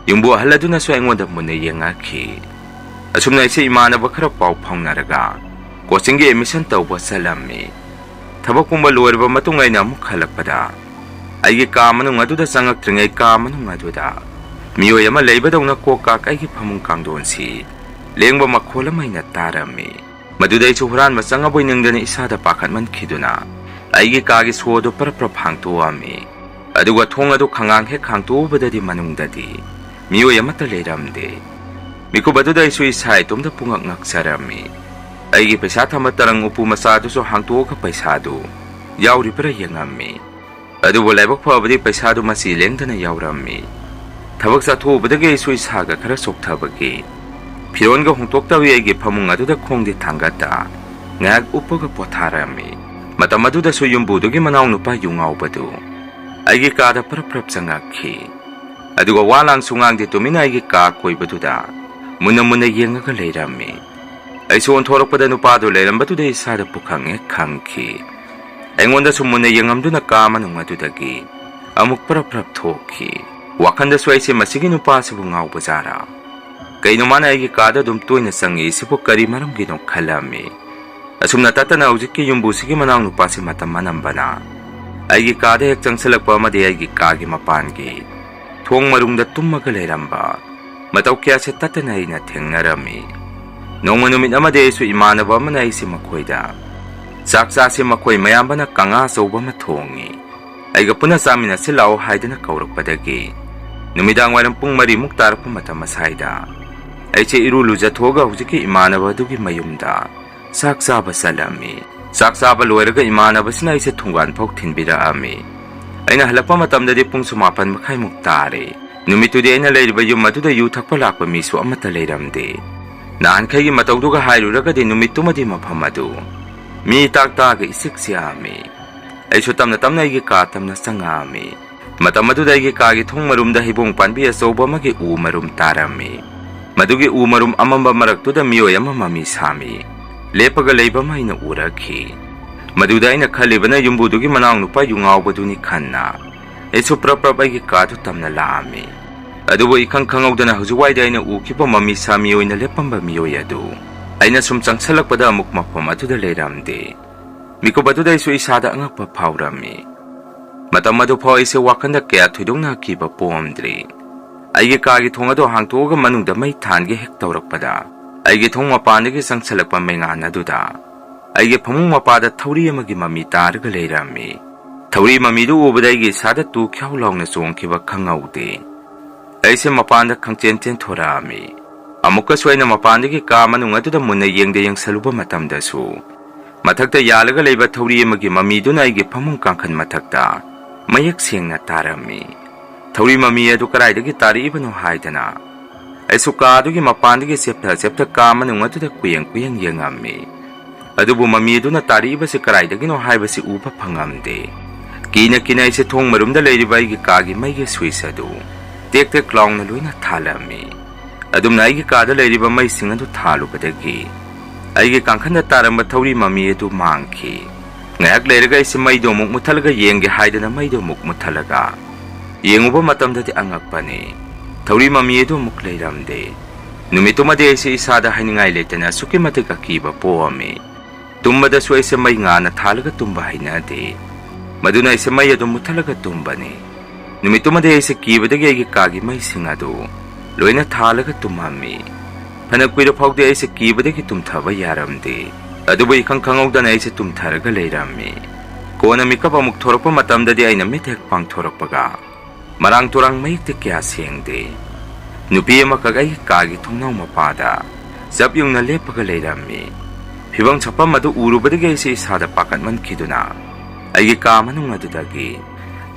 ꯌꯨꯝꯕꯨ ꯑꯍꯜ ꯑꯗꯨꯅꯁꯨ ꯑꯩꯉꯣꯟꯗ ꯃꯨꯟꯅ ꯌꯦꯡꯉꯛꯈꯤ꯫ ꯑꯁꯨꯝꯅ ꯑꯩꯁꯦ ꯏꯃꯥꯟꯅꯕ ꯈꯔ ꯄꯥꯎ ꯐꯥꯎꯅꯔꯒ ꯀꯣꯆꯤꯡꯒꯤ ꯑꯦꯗꯃꯤꯁꯟ ꯇꯧꯕ ꯆꯠꯂꯝꯃꯤ꯫ ꯊꯕꯛ ꯄꯨꯝꯕ ꯂꯣꯏꯔꯕ ꯃꯇꯨꯡ ꯑꯩꯅ ꯑꯃꯨꯛ ꯍꯜꯂꯛꯄꯗ ꯑꯩꯒꯤ ꯀꯥ ꯃꯅꯨꯡ ꯑꯗꯨꯗ ꯆꯪꯉꯛꯇ꯭ꯔꯤꯉꯩ ꯀꯥ ꯃꯅꯨꯡ ꯑꯗꯨꯗ ꯃꯤꯑꯣꯏ ꯑꯃ ꯂꯩꯕꯗꯧꯅ ꯀꯣꯛ ꯀꯥꯛ ꯑꯩꯒꯤ ꯐꯃꯨꯡ ꯀꯥꯡꯗꯣꯟꯁꯤ ꯂꯦꯡꯕ ꯃꯈꯣꯜ ꯑꯃ ꯑꯩꯅ ꯇꯥꯔꯝꯃꯤ꯫ ꯃꯗꯨꯗ ꯑꯩꯁꯨ ꯍꯨꯔꯥꯟꯕ ꯆꯪꯉꯕꯣꯏ ꯅꯤꯡꯗꯅ ꯏꯁꯥꯗ ꯄꯥꯈꯠꯃꯟꯈꯤꯗꯨꯅ ꯑꯩꯒꯤ ꯀꯥꯒꯤ ꯁꯣ ꯑꯗꯨ ꯄꯔꯞ ꯄꯔꯞ ꯍꯥꯡꯇꯣꯛꯑꯝꯃꯤ꯫ ꯑꯗꯨꯒ ꯊꯣꯡ ꯑꯗꯨ ꯈꯪꯒꯥꯡ ꯍꯦꯛ ꯍꯥꯡꯇꯣꯛꯎꯕꯗꯗꯤ ꯃꯅꯨꯡꯗꯗꯤ ꯃꯤꯑꯣꯏ ꯑꯃꯠꯇ ꯂꯩꯔꯝꯗꯦ꯫ ꯃꯤꯀꯨꯞ ꯑꯗꯨꯗ ꯑꯩꯁꯨ ꯏꯁꯥ ꯏꯇꯣꯝꯇ ꯄꯨꯡꯉꯛ ꯉꯛꯆꯔꯝꯃꯤ꯫ ꯑꯩꯒꯤ ꯄꯩꯁꯥ ꯊꯝꯕ ꯇꯔꯪ ꯎꯄꯨ ꯃꯆꯥ ꯑꯗꯨꯁꯨ ꯍꯥꯡꯇꯣꯛꯑꯒ ꯄꯩꯁꯥꯗꯨ ꯌꯥꯎꯔꯤꯕ꯭ꯔꯥ ꯌꯦꯡꯉꯝꯃꯤ꯫ ꯑꯗꯨꯕꯨ ꯂꯥꯏꯕꯛ ꯐꯕꯗꯤ ꯄꯩꯁꯥꯗꯨ ꯃꯆꯤ ꯂꯦꯡꯗꯅ ꯌꯥꯎꯔꯝꯃꯤ꯫ ꯊꯕꯛ ꯆꯠꯊꯣꯛꯎꯕꯗꯒꯤ ꯑꯩꯁꯨ ꯏꯁꯥꯒ ꯈꯔ ꯆꯣꯛꯊꯕꯒꯤ ꯐꯤꯔꯣꯟꯒ ꯍꯣꯡꯗꯣꯛꯇꯕꯤ ꯑꯩꯒꯤ ꯐꯃꯨꯡ ꯑꯗꯨꯗ ꯈꯣꯡꯗꯤ ꯊꯥꯡꯒꯠꯇ ꯉꯥꯏꯍꯥꯛ ꯎꯞꯄꯒ ꯄꯣꯊꯥꯔꯝꯃꯤ꯫ ꯃꯇꯝ ꯑꯗꯨꯗꯁꯨ ꯌꯨꯝꯕꯨꯗꯨꯒꯤ ꯃꯅꯥꯎꯅꯨꯄꯥ ꯌꯨ ꯉꯥꯎꯕꯗꯨ ꯑꯩꯒꯤ ꯀꯥꯗ ꯄꯔꯞ ꯄꯔꯞ ꯆꯪꯉꯛꯈꯤ꯫ ꯑꯗꯨꯒ ꯋꯥ ꯂꯥꯡꯁꯨ ꯉꯥꯡꯗꯦ, ꯇꯨꯃꯤꯟꯅ ꯑꯩꯒꯤ ꯀꯥ ꯀꯣꯏꯕꯗꯨꯗ ꯃꯨꯟꯅ ꯃꯨꯟꯅ ꯌꯦꯡꯉꯒ ꯂꯩꯔꯝꯃꯤ꯫ ꯑꯩꯁꯨ ꯑꯣꯟꯊꯣꯔꯛꯄꯗ ꯅꯨꯄꯥꯗꯨ ꯂꯩꯔꯝꯕꯗꯨꯗ ꯏꯁꯥꯗ ꯄꯨꯈꯪ ꯍꯦꯛ ꯈꯪꯈꯤ꯫ ꯑꯩꯉꯣꯟꯗꯁꯨ ꯃꯨꯟꯅ ꯌꯦꯡꯉꯝꯗꯨꯅ ꯀꯥ ꯃꯅꯨꯡ ꯑꯗꯨꯗꯒꯤ ꯑꯃꯨꯛ ꯄꯔꯞ ꯄꯔꯞ ꯊꯣꯛꯈꯤ꯫ ꯋꯥꯈꯟꯗꯁꯨ ꯑꯩꯁꯦ ꯃꯁꯤꯒꯤ ꯅꯨꯄꯥꯁꯤꯕꯨ ꯉꯥꯎꯕꯖꯥꯔꯥ? ꯀꯩꯅꯣ ꯃꯥꯅ ꯑꯩꯒꯤ ꯀꯥꯗ ꯑꯗꯨꯝ ꯇꯣꯏꯅ ꯆꯪꯉꯤꯁꯤꯕꯨ ꯀꯔꯤ ꯃꯔꯝꯒꯤꯅꯣ ꯈꯜꯂꯝꯃꯤ꯫ ꯑꯁꯨꯝꯅ ꯇꯠꯇꯅ ꯍꯧꯖꯤꯛꯀꯤ ꯌꯨꯝꯕꯨꯁꯤꯒꯤ ꯃꯅꯥꯎꯅꯨꯄꯥꯁꯤ ꯃꯇꯝ ꯑꯅꯝꯕꯅ ꯑꯩꯒꯤ ꯀꯥꯗ ꯍꯦꯛ ꯆꯪꯁꯤꯜꯂꯛꯄ ꯑꯃꯗꯤ ꯑꯩꯒꯤ ꯀꯥꯒꯤ ꯃꯄꯥꯟꯒꯤ ꯊꯣꯡ ꯃꯔꯨꯡꯗ ꯇꯨꯝꯃꯒ ꯂꯩꯔꯝꯕ ꯃꯇꯧ ꯀꯌꯥꯁꯦ ꯇꯠꯇꯅ ꯑꯩꯅ ꯊꯦꯡꯅꯔꯝꯃꯤ꯫ ꯅꯣꯡꯃ ꯅꯨꯃꯤꯠ ꯑꯃꯗꯤ ꯑꯩꯁꯨ ꯏꯃꯥꯟꯅꯕ ꯑꯃꯅ ꯑꯩꯁꯦ ꯃꯈꯣꯏꯗ, "ꯆꯥꯛ ꯆꯥꯁꯤ, ꯃꯈꯣꯏ ꯃꯌꯥꯝꯕꯅ ꯀꯪꯉꯥ ꯑꯆꯧꯕ ꯑꯃ ꯊꯣꯡꯉꯤ, ꯑꯩꯒ ꯄꯨꯟꯅ ꯆꯥꯃꯤꯟꯅꯁꯤ ꯂꯥꯛꯑꯣ" ꯍꯥꯏꯗꯅ ꯀꯧꯔꯛꯄꯗꯒꯤ, ꯅꯨꯃꯤꯗꯥꯡ ꯋꯥꯏꯔꯝ ꯄꯨꯡ ꯃꯔꯤꯃꯨꯛ ꯇꯥꯔꯛꯄ ꯃꯇꯝ ꯑꯁ꯭ꯋꯥꯏꯗ ꯑꯩꯁꯦ ꯏꯔꯨ ꯂꯨꯖꯊꯣꯛꯑꯒ ꯍꯧꯖꯤꯛꯀꯤ ꯏꯃꯥꯟꯅꯕ ꯑꯗꯨꯒꯤ ꯃꯌꯨꯝꯗ ꯆꯥꯛ ꯆꯥꯕ ꯆꯠꯂꯝꯃꯤ꯫ ꯆꯥꯛ ꯆꯥꯕ ꯂꯣꯏꯔꯒ ꯏꯃꯥꯟꯅꯕꯁꯤꯅ ꯑꯩꯁꯦ ꯊꯣꯡꯒꯥꯟ ꯐꯥꯎ ꯊꯤꯟꯕꯤꯔꯛꯑꯝꯃꯤ꯫ ꯑꯩꯅ ꯍꯜꯂꯛꯄ ꯃꯇꯝꯗꯗꯤ ꯄꯨꯡꯁꯨ ꯃꯥꯄꯟ ꯃꯈꯥꯏꯃꯨꯛ ꯇꯥꯔꯦ꯫ ꯅꯨꯃꯤꯠꯇꯨꯗꯤ ꯑꯩꯅ ꯂꯩꯔꯤꯕ ꯌꯨꯝ ꯑꯗꯨꯗ ꯌꯨ ꯊꯛꯄ ꯂꯥꯛꯄ ꯃꯤꯁꯨ ꯑꯃꯠꯇ ꯂꯩꯔꯝꯗꯦ꯫ ꯅꯍꯥꯟꯈꯩꯒꯤ ꯃꯇꯧꯗꯨꯒ ꯍꯥꯏꯔꯨꯔꯒꯗꯤ ꯅꯨꯃꯤꯠꯇꯨꯃꯗꯤ ꯃꯐꯝ ꯑꯗꯨ ꯃꯤ ꯏꯇꯥꯛ ꯇꯥꯛꯑꯒ ꯏꯆꯤꯛ ꯆꯤꯛꯑꯝꯃꯤ꯫ ꯑꯩꯁꯨ ꯇꯞꯅ ꯇꯞꯅ ꯑꯩꯒꯤ ꯀꯥ ꯇꯝꯅ ꯆꯪꯉꯛꯑꯝꯃꯤ꯫ ꯃꯇꯝ ꯑꯗꯨꯗ ꯑꯩꯒꯤ ꯀꯥꯒꯤ ꯊꯣꯡ ꯃꯔꯨꯝꯗ ꯍꯩꯕꯣꯡ ꯄꯥꯟꯕꯤ ꯑꯆꯧꯕ ꯑꯃꯒꯤ ꯎ ꯃꯔꯨꯝ ꯇꯥꯔꯝꯃꯤ꯫ ꯃꯗꯨꯒꯤ ꯎ ꯃꯔꯨꯝ ꯑꯃꯝꯕ ꯃꯔꯛꯇꯨꯗ ꯃꯤꯑꯣꯏ ꯑꯃ ꯃꯃꯤ ꯁꯥꯝꯃꯤ ꯂꯦꯞꯄꯒ ꯂꯩꯕ ꯑꯃ ꯑꯩꯅ ꯎꯔꯛꯈꯤ꯫ ꯃꯗꯨꯗ ꯑꯩꯅ ꯈꯜꯂꯤꯕꯅ ꯌꯨꯝꯕꯨꯗꯨꯒꯤ ꯃꯅꯥꯎꯅꯨꯄꯥ ꯌꯨ ꯉꯥꯎꯕꯗꯨꯅꯤ ꯈꯟꯅ ꯑꯩꯁꯨ ꯄ꯭ꯔꯞ ꯄ꯭ꯔꯞ ꯑꯩꯒꯤ ꯀꯥꯗꯨ ꯇꯝꯅ ꯂꯥꯛꯑꯝꯃꯤ꯫ ꯑꯗꯨꯕꯨ ꯏꯈꯪ ꯈꯪꯍꯧꯗꯅ ꯍꯧꯖꯤꯛꯋꯥꯏꯗ ꯑꯩꯅ ꯎꯈꯤꯕ ꯃꯃꯤ ꯁꯥꯃꯤ ꯑꯣꯏꯅ ꯂꯦꯞꯄꯝꯕ ꯃꯤꯑꯣꯏ ꯑꯗꯨ ꯑꯩꯅ ꯁꯨꯝ ꯆꯪꯁꯜꯂꯛꯄꯗ ꯑꯃꯨꯛ ꯃꯐꯝ ꯑꯗꯨꯗ ꯂꯩꯔꯝꯗꯦ꯫ ꯃꯤꯀꯨꯞ ꯑꯗꯨꯗ ꯑꯩꯁꯨ ꯏꯁꯥꯗ ꯑꯉꯛꯄ ꯐꯥꯎꯔꯝꯃꯤ꯫ ꯃꯇꯝ ꯑꯗꯨꯐꯥꯎ ꯑꯩꯁꯦ ꯋꯥꯈꯜꯗ ꯀꯌꯥ ꯊꯣꯏꯗꯣꯛꯅ ꯑꯀꯤꯕ ꯄꯣꯛꯑꯝꯗ꯭ꯔꯤ꯫ ꯑꯩꯒꯤ ꯀꯥꯒꯤ ꯊꯣꯡ ꯑꯗꯨ ꯍꯥꯡꯇꯣꯛꯑꯒ ꯃꯅꯨꯡꯗ ꯃꯩ ꯊꯥꯟꯒꯦ ꯍꯦꯛ ꯇꯧꯔꯛꯄꯗ, ꯑꯩꯒꯤ ꯊꯣꯡ ꯃꯄꯥꯟꯗꯒꯤ ꯆꯪꯁꯜꯂꯛꯄ ꯃꯩꯉꯥꯟ ꯑꯗꯨꯗ ꯑꯩꯒꯤ ꯐꯃꯨꯡ ꯃꯄꯥꯗ ꯊꯧꯔꯤ ꯑꯃꯒꯤ ꯃꯃꯤ ꯇꯥꯔꯒ ꯂꯩꯔꯝꯃꯤ꯫ ꯊꯧꯔꯤ ꯃꯃꯤꯗꯨ ꯎꯕꯗ ꯑꯩꯒꯤ ꯏꯁꯥꯗ ꯇꯨ ꯈ꯭ꯌꯥꯎ ꯂꯥꯎꯅ ꯆꯣꯡꯈꯤꯕ ꯈꯪꯍꯧꯗꯦ꯫ ꯑꯩꯁꯦ ꯃꯄꯥꯟꯗ ꯈꯪꯆꯦꯟ ꯆꯦꯟꯊꯣꯔꯛꯑꯝꯃꯤ꯫ ꯑꯃꯨꯛꯀꯁꯨ ꯑꯩꯅ ꯃꯄꯥꯟꯗꯒꯤ ꯀꯥ ꯃꯅꯨꯡ ꯑꯗꯨꯗ ꯃꯨꯟꯅ ꯌꯦꯡꯗ ꯌꯦꯡꯁꯜꯂꯨꯕ ꯃꯇꯝꯗꯁꯨ, ꯃꯊꯛꯇ ꯌꯥꯜꯂꯒ ꯂꯩꯕ ꯊꯧꯔꯤ ꯑꯃꯒꯤ ꯃꯃꯤꯗꯨꯅ ꯑꯩꯒꯤ ꯐꯃꯨꯡ ꯀꯥꯡꯈꯟ ꯃꯊꯛꯇ ꯃꯌꯦꯛ ꯁꯦꯡꯅ ꯇꯥꯔꯝꯃꯤ꯫ ꯊꯧꯔꯤ ꯃꯃꯤ ꯑꯗꯨ ꯀꯗꯥꯏꯗꯒꯤ ꯇꯥꯔꯛꯏꯕꯅꯣ ꯍꯥꯏꯗꯅ ꯑꯩꯁꯨ ꯀꯥ ꯑꯗꯨꯒꯤ ꯃꯄꯥꯟꯗꯒꯤ ꯆꯦꯞꯊ ꯆꯦꯞꯊ ꯀꯥ ꯃꯅꯨꯡ ꯑꯗꯨꯗ ꯀꯨꯌꯦꯡ ꯀꯨꯌꯦꯡ ꯌꯦꯡꯉꯝꯃꯤ꯫ ꯑꯗꯨꯕꯨ ꯃꯃꯤ ꯑꯗꯨꯅ ꯇꯥꯔꯛꯏꯕꯁꯤ ꯀꯗꯥꯏꯗꯒꯤꯅꯣ ꯍꯥꯏꯕꯁꯤ ꯎꯕ ꯐꯪꯉꯝꯗꯦ꯫ ꯀꯤꯅ ꯀꯤꯅ ꯑꯩꯁꯦ ꯊꯣꯡ ꯃꯔꯨꯝꯗ ꯂꯩꯔꯤꯕ ꯑꯩꯒꯤ ꯀꯥꯒꯤ ꯃꯩꯒꯤ ꯁ꯭ꯋꯤꯆ ꯑꯗꯨ ꯇꯦꯛ ꯇꯦꯛ ꯂꯥꯎꯅ ꯂꯣꯏꯅ ꯊꯥꯜꯂꯝꯃꯤ꯫ ꯑꯗꯨꯝꯅ ꯑꯩꯒꯤ ꯀꯥꯗ ꯂꯩꯔꯤꯕ ꯃꯩꯁꯤꯡ ꯑꯗꯨ ꯊꯥꯜꯂꯨꯕꯗꯒꯤ ꯑꯩꯒꯤ ꯀꯥꯡꯈꯟꯗ ꯇꯥꯔꯝꯕ ꯊꯧꯔꯤ ꯃꯃꯤ ꯑꯗꯨ ꯃꯥꯡꯈꯤ꯫ ꯉꯥꯏꯍꯥꯛ ꯂꯩꯔꯒ ꯑꯩꯁꯦ ꯃꯩꯗꯨ ꯑꯃꯨꯛ ꯃꯨꯠꯊꯠꯂꯒ ꯌꯦꯡꯒꯦ ꯍꯥꯏꯗꯅ ꯃꯩꯗꯨ ꯑꯃꯨꯛ ꯃꯨꯠꯊꯠꯂꯒ ꯌꯦꯡꯉꯨꯕ ꯃꯇꯝꯗꯗꯤ ꯑꯉꯛꯄꯅꯤ, ꯊꯧꯔꯤ ꯃꯃꯤ ꯑꯗꯨ ꯑꯃꯨꯛ ꯂꯩꯔꯝꯗꯦ꯫ ꯅꯨꯃꯤꯠꯇꯨꯃꯗꯤ ꯑꯩꯁꯦ ꯏꯁꯥꯗ ꯍꯥꯏꯅꯤꯡꯉꯥꯏ ꯂꯩꯇꯅ ꯑꯁꯨꯛꯀꯤ ꯃꯇꯤꯛ ꯑꯀꯤꯕ ꯄꯣꯛꯑꯝꯃꯤ꯫ ꯇꯨꯝꯕꯗꯁꯨ ꯑꯩꯁꯦ ꯃꯩ ꯉꯥꯟꯅ ꯊꯥꯜꯂꯒ ꯇꯨꯝꯕ ꯍꯩꯅꯗꯦ꯫ ꯃꯗꯨꯅ ꯑꯩꯁꯦ ꯃꯩ ꯑꯗꯨ ꯃꯨꯠꯊꯠꯂꯒ ꯇꯨꯝꯕꯅꯤ꯫ ꯅꯨꯃꯤꯠꯇꯨꯃꯗꯤ ꯑꯩꯁꯦ ꯀꯤꯕꯗꯒꯤ ꯑꯩꯒꯤ ꯀꯥꯒꯤ ꯃꯩꯁꯤꯡ ꯑꯗꯨ ꯂꯣꯏꯅ ꯊꯥꯜꯂꯒ ꯇꯨꯝꯃꯝꯃꯤ꯫ ꯐꯅ ꯀꯨꯏꯔ ꯐꯥꯎꯗꯤ ꯑꯩꯁꯦ ꯀꯤꯕꯗꯒꯤ ꯇꯨꯝꯊꯕ ꯌꯥꯔꯝꯗꯦ꯫ ꯑꯗꯨꯕꯨ ꯏꯈꯪ ꯈꯪꯍꯧꯗꯅ ꯑꯩꯁꯦ ꯇꯨꯝꯊꯔꯒ ꯂꯩꯔꯝꯃꯤ꯫ ꯀꯣꯟꯅ ꯃꯤꯀꯞ ꯑꯃꯨꯛ ꯊꯣꯔꯛꯄ ꯃꯇꯝꯗꯗꯤ ꯑꯩꯅ ꯃꯤꯠ ꯍꯦꯛ ꯄꯥꯡꯊꯣꯔꯛꯄꯒ ꯃꯔꯥꯡ ꯇꯨꯔꯥꯡ ꯃꯌꯦꯛꯇꯤ ꯀꯌꯥ ꯁꯦꯡꯗꯦ꯫ ꯅꯨꯄꯤ ꯑꯃꯈꯛ ꯑꯩꯒꯤ ꯀꯥꯒꯤ ꯊꯣꯡꯅꯥꯎ ꯃꯄꯥꯗ ꯆꯞ ꯌꯨꯡꯅ ꯂꯦꯞꯄꯒ ꯂꯩꯔꯝꯃꯤ꯫ ꯐꯤꯕꯝ ꯁꯛꯐꯝ ꯑꯗꯨ ꯎꯔꯨꯕꯗꯒꯤ ꯑꯩꯁꯦ ꯏꯁꯥꯗ ꯄꯥꯈꯠꯃꯟꯈꯤꯗꯨꯅ ꯑꯩꯒꯤ ꯀꯥ ꯃꯅꯨꯡ ꯑꯗꯨꯗꯒꯤ,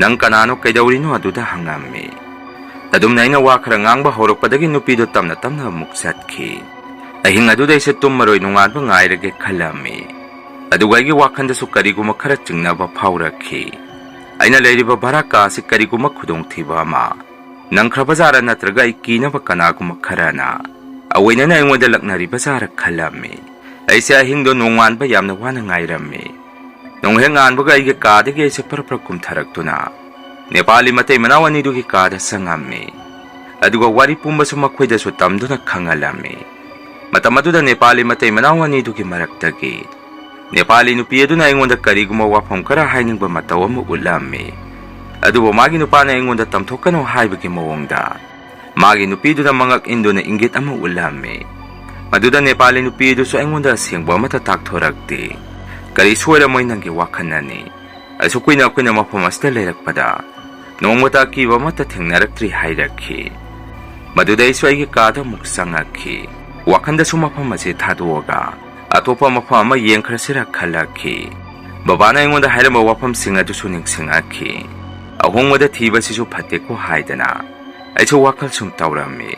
"ꯅꯪ ꯀꯅꯥꯅꯣ, ꯀꯩꯗꯧꯔꯤꯅꯣ?" ꯑꯗꯨꯗ ꯍꯪꯉꯝꯃꯤ꯫ ꯑꯗꯨꯝꯅ ꯑꯩꯅ ꯋꯥ ꯈꯔ ꯉꯥꯡꯕ ꯍꯧꯔꯛꯄꯗꯒꯤ ꯅꯨꯄꯤꯗꯨ ꯇꯞꯅ ꯇꯞꯅ ꯑꯃꯨꯛ ꯆꯠꯈꯤ꯫ ꯑꯍꯤꯡ ꯑꯗꯨꯗ ꯑꯩꯁꯦ ꯇꯨꯝꯃꯔꯣꯏ, ꯅꯣꯡꯉꯥꯟꯕ ꯉꯥꯏꯔꯒꯦ ꯈꯜꯂꯝꯃꯤ꯫ ꯑꯗꯨꯒ ꯑꯩꯒꯤ ꯋꯥꯈꯜꯗꯁꯨ ꯀꯔꯤꯒꯨꯝꯕ ꯈꯔ ꯆꯤꯡꯅꯕ ꯐꯥꯎꯔꯛꯈꯤ꯫ ꯑꯩꯅ ꯂꯩꯔꯤꯕ ꯚꯔꯥ ꯀꯥ ꯑꯁꯤ ꯀꯔꯤꯒꯨꯝꯕ ꯈꯨꯗꯣꯡꯊꯤꯕ ꯑꯃ ꯅꯪꯈ꯭ꯔꯕꯖꯥꯔ, ꯅꯠꯇ꯭ꯔꯒ ꯑꯩ ꯀꯤꯅꯕ ꯀꯅꯥꯒꯨꯝꯕ ꯈꯔꯅ ꯑꯑꯣꯏꯅꯅ ꯑꯩꯉꯣꯟꯗ ꯂꯛꯅꯔꯤꯕꯖꯥꯔ ꯈꯜꯂꯝꯃꯤ꯫ ꯑꯩꯁꯦ ꯑꯍꯤꯡꯗꯣ ꯅꯣꯡꯉꯥꯟꯕ ꯌꯥꯝꯅ ꯋꯥꯅ ꯉꯥꯏꯔꯝꯃꯤ꯫ ꯅꯣꯡ ꯍꯦꯛ ꯉꯥꯟꯕꯒ ꯑꯩꯒꯤ ꯀꯥꯗꯒꯤ ꯑꯩꯁꯦ ꯄꯔꯞ ꯄꯔꯞ ꯀꯨꯝꯊꯔꯛꯇꯨꯅ ꯅꯦꯄꯥꯂꯤ ꯃꯇꯩ ꯃꯅꯥꯎ ꯑꯅꯤꯗꯨꯒꯤ ꯀꯥꯗ ꯆꯪꯉꯝꯃꯤ꯫ ꯑꯗꯨꯒ ꯋꯥꯔꯤ ꯄꯨꯝꯕꯁꯨ ꯃꯈꯣꯏꯗꯁꯨ ꯇꯝꯗꯨꯅ ꯈꯪꯍꯜꯂꯝꯃꯤ꯫ ꯃꯇꯝ ꯑꯗꯨꯗ ꯅꯦꯄꯥꯂꯤ ꯃꯇꯩ ꯃꯅꯥꯎ ꯑꯅꯤꯗꯨꯒꯤ ꯃꯔꯛꯇꯒꯤ ꯅꯦꯄꯥꯂꯤ ꯅꯨꯄꯤ ꯑꯗꯨꯅ ꯑꯩꯉꯣꯟꯗ ꯀꯔꯤꯒꯨꯝꯕ ꯋꯥꯐꯝ ꯈꯔ ꯍꯥꯏꯅꯤꯡꯕ ꯃꯇꯧ ꯑꯃ ꯎꯠꯂꯝꯃꯤ꯫ ꯑꯗꯨꯕꯨ ꯃꯥꯒꯤ ꯅꯨꯄꯥꯅ ꯑꯩꯉꯣꯟꯗ ꯇꯝꯊꯣꯛꯀꯅꯨ ꯍꯥꯏꯕꯒꯤ ꯃꯑꯣꯡꯗ ꯃꯥꯒꯤ ꯅꯨꯄꯤꯗꯨꯗ ꯃꯉꯛ ꯏꯟꯗꯨꯅ ꯏꯪꯒꯤꯠ ꯑꯃ ꯎꯠꯂꯝꯃꯤ꯫ ꯃꯗꯨꯗ ꯅꯦꯄꯥꯂꯤ ꯅꯨꯄꯤ ꯑꯗꯨꯁꯨ ꯑꯩꯉꯣꯟꯗ ꯑꯁꯦꯡꯕ ꯑꯃꯠꯇ ꯇꯥꯛꯊꯣꯔꯛꯇꯦ꯫ "ꯀꯔꯤ ꯁꯣꯏꯔꯝꯃꯣꯏ, ꯅꯪꯒꯤ ꯋꯥꯈꯜꯅꯅꯤ꯫ ꯑꯁꯨꯛ ꯀꯨꯏꯅ ꯑꯩꯈꯣꯏꯅ ꯃꯐꯝ ꯑꯁꯤꯗ ꯂꯩꯔꯛꯄꯗ ꯅꯣꯡꯃꯇ ꯑꯀꯤꯕ ꯑꯃꯠꯇ ꯊꯦꯡꯅꯔꯛꯇ꯭ꯔꯤ" ꯍꯥꯏꯔꯛꯈꯤ꯫ ꯃꯗꯨꯗ ꯑꯩꯁꯨ ꯑꯩꯒꯤ ꯀꯥꯗ ꯑꯃꯨꯛ ꯆꯪꯉꯛꯈꯤ꯫ ꯋꯥꯈꯜꯗꯁꯨ ꯃꯐꯝ ꯑꯁꯤ ꯊꯥꯗꯣꯛꯑꯒ ꯑꯇꯣꯞꯄ ꯃꯐꯝ ꯑꯃ ꯌꯦꯡꯈ꯭ꯔꯁꯤꯔ ꯈꯜꯂꯛꯈꯤ꯫ ꯕꯕꯥꯅ ꯑꯩꯉꯣꯟꯗ ꯍꯥꯏꯔꯝꯕ ꯋꯥꯐꯝꯁꯤꯡ ꯑꯗꯨꯁꯨ ꯅꯤꯡꯁꯤꯡꯉꯛꯈꯤ꯫ ꯑꯍꯣꯡꯕꯗ ꯊꯤꯕꯁꯤꯁꯨ ꯐꯠꯇꯦꯀꯣ ꯍꯥꯏꯗꯅ ꯑꯩꯁꯨ ꯋꯥꯈꯜ ꯁꯨꯝ ꯇꯧꯔꯝꯃꯤ꯫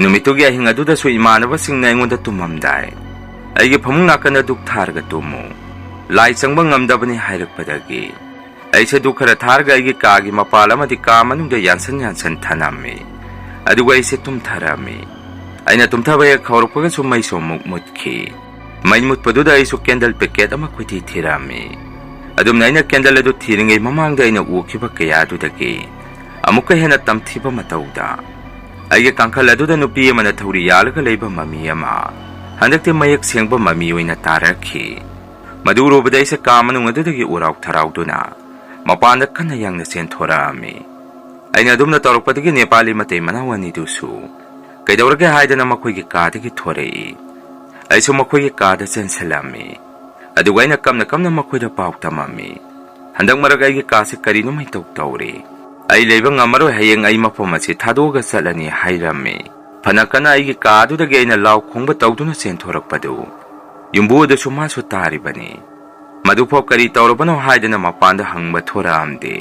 ꯅꯨꯃꯤꯠꯇꯨꯒꯤ ꯑꯍꯤꯡ ꯑꯗꯨꯗꯁꯨ ꯏꯃꯥꯟꯅꯕꯁꯤꯡꯅ ꯑꯩꯉꯣꯟꯗ ꯇꯨꯝꯃꯝꯗꯥꯏ ꯑꯩꯒꯤ ꯐꯃꯨꯡ ꯅꯥꯀꯟꯗ ꯙꯨꯛ ꯊꯥꯔꯒ ꯇꯨꯝꯃꯨ, ꯂꯥꯏ ꯆꯪꯕ ꯉꯝꯗꯕꯅꯤ ꯍꯥꯏꯔꯛꯄꯗꯒꯤ ꯑꯩꯁꯦ ꯙꯨꯛ ꯈꯔ ꯊꯥꯔꯒ ꯑꯩꯒꯤ ꯀꯥꯒꯤ ꯃꯄꯥꯜ ꯑꯃꯗꯤ ꯀꯥ ꯃꯅꯨꯡꯗ ꯌꯥꯟꯁꯟ ꯌꯥꯟꯁꯟ ꯊꯅꯝꯃꯤ꯫ ꯑꯗꯨꯒ ꯑꯩꯁꯦ ꯇꯨꯝꯊꯔꯝꯃꯤ꯫ ꯑꯩꯅ ꯇꯨꯝꯊꯕ ꯍꯦꯛ ꯍꯧꯔꯛꯄꯒꯁꯨ ꯃꯩꯁꯨ ꯑꯃꯨꯛ ꯃꯨꯠꯈꯤ꯫ ꯃꯩ ꯃꯨꯠꯄꯗꯨꯗ ꯑꯩꯁꯨ candle packet ꯑꯃ ꯀꯣꯏꯊꯤ ꯊꯤꯔꯝꯃꯤ꯫ ꯑꯗꯨꯝꯅ ꯑꯩꯅ candle ꯑꯗꯨ ꯊꯤꯔꯤꯉꯩ ꯃꯃꯥꯡꯗ ꯑꯩꯅ ꯎꯈꯤꯕ ꯀꯌꯥꯗꯨꯗꯒꯤ ꯑꯃꯨꯛꯀ ꯍꯦꯟꯅ ꯇꯝꯊꯤꯕ ꯃꯇꯧꯗ ꯑꯩꯒꯤ ꯀꯥꯡꯈꯜ ꯑꯗꯨꯗ ꯅꯨꯄꯤ ꯑꯃꯅ ꯊꯧꯔꯤ ꯌꯥꯜꯂꯒ ꯂꯩꯕ ꯃꯃꯤ ꯑꯃ ꯍꯟꯗꯛꯇꯤ ꯃꯌꯦꯛ ꯁꯦꯡꯕ ꯃꯃꯤ ꯑꯣꯏꯅ ꯇꯥꯔꯛꯈꯤ꯫ ꯃꯗꯨ ꯎꯔꯨꯕꯗ ꯑꯩꯁꯦ ꯀꯥ ꯃꯅꯨꯡ ꯑꯗꯨꯗꯒꯤ ꯎꯔꯥꯎ ꯊꯔꯥꯎꯗꯨꯅ ꯃꯄꯥꯟꯗ ꯀꯟꯅ ꯌꯥꯡꯅ ꯆꯦꯟꯊꯣꯔꯛꯑꯝꯃꯤ꯫ ꯑꯩꯅ ꯑꯗꯨꯝꯅ ꯇꯧꯔꯛꯄꯗꯒꯤ ꯅꯦꯄꯥꯂꯤ ꯃꯇꯩ ꯃꯅꯥꯎ ꯑꯅꯤꯗꯨꯁꯨ ꯀꯩꯗꯧꯔꯒꯦ ꯍꯥꯏꯗꯅ ꯃꯈꯣꯏꯒꯤ ꯀꯥꯗꯒꯤ ꯊꯣꯔꯛꯏ꯫ ꯑꯩꯁꯨ ꯃꯈꯣꯏꯒꯤ ꯀꯥꯗ ꯆꯦꯟꯁꯤꯜꯂꯝꯃꯤ꯫ ꯑꯗꯨꯒ ꯑꯩꯅ ꯀꯞꯅ ꯀꯞꯅ ꯃꯈꯣꯏꯗ ꯄꯥꯎ ꯇꯝꯃꯝꯃꯤ꯫ ꯍꯟꯗꯛ ꯃꯔꯛ ꯑꯩꯒꯤ ꯀꯥꯁꯦ ꯀꯔꯤꯅꯣ ꯃꯩꯇꯧ ꯇꯧꯔꯦ꯫ ꯑꯩ ꯂꯩꯕ ꯉꯝꯃꯔꯣꯏ, ꯍꯌꯦꯡ ꯑꯩ ꯃꯐꯝ ꯑꯁꯤ ꯊꯥꯗꯣꯛꯑꯒ ꯆꯠꯂꯅꯤ ꯍꯥꯏꯔꯝꯃꯤ꯫ ꯐꯅ ꯀꯟꯅ ꯑꯩꯒꯤ ꯀꯥ ꯑꯗꯨꯗꯒꯤ ꯑꯩꯅ ꯂꯥꯎ ꯈꯣꯡꯕ ꯇꯧꯗꯨꯅ ꯆꯦꯟꯊꯣꯔꯛꯄꯗꯨ ꯌꯨꯝꯕꯨ ꯑꯗꯨꯁꯨ ꯃꯥꯁꯨ ꯇꯥꯔꯤꯕꯅꯤ꯫ ꯃꯗꯨꯐꯥꯎ ꯀꯔꯤ ꯇꯧꯔꯕꯅꯣ ꯍꯥꯏꯗꯅ ꯃꯄꯥꯟꯗ ꯍꯪꯕ ꯊꯣꯔꯛꯑꯝꯗꯦ꯫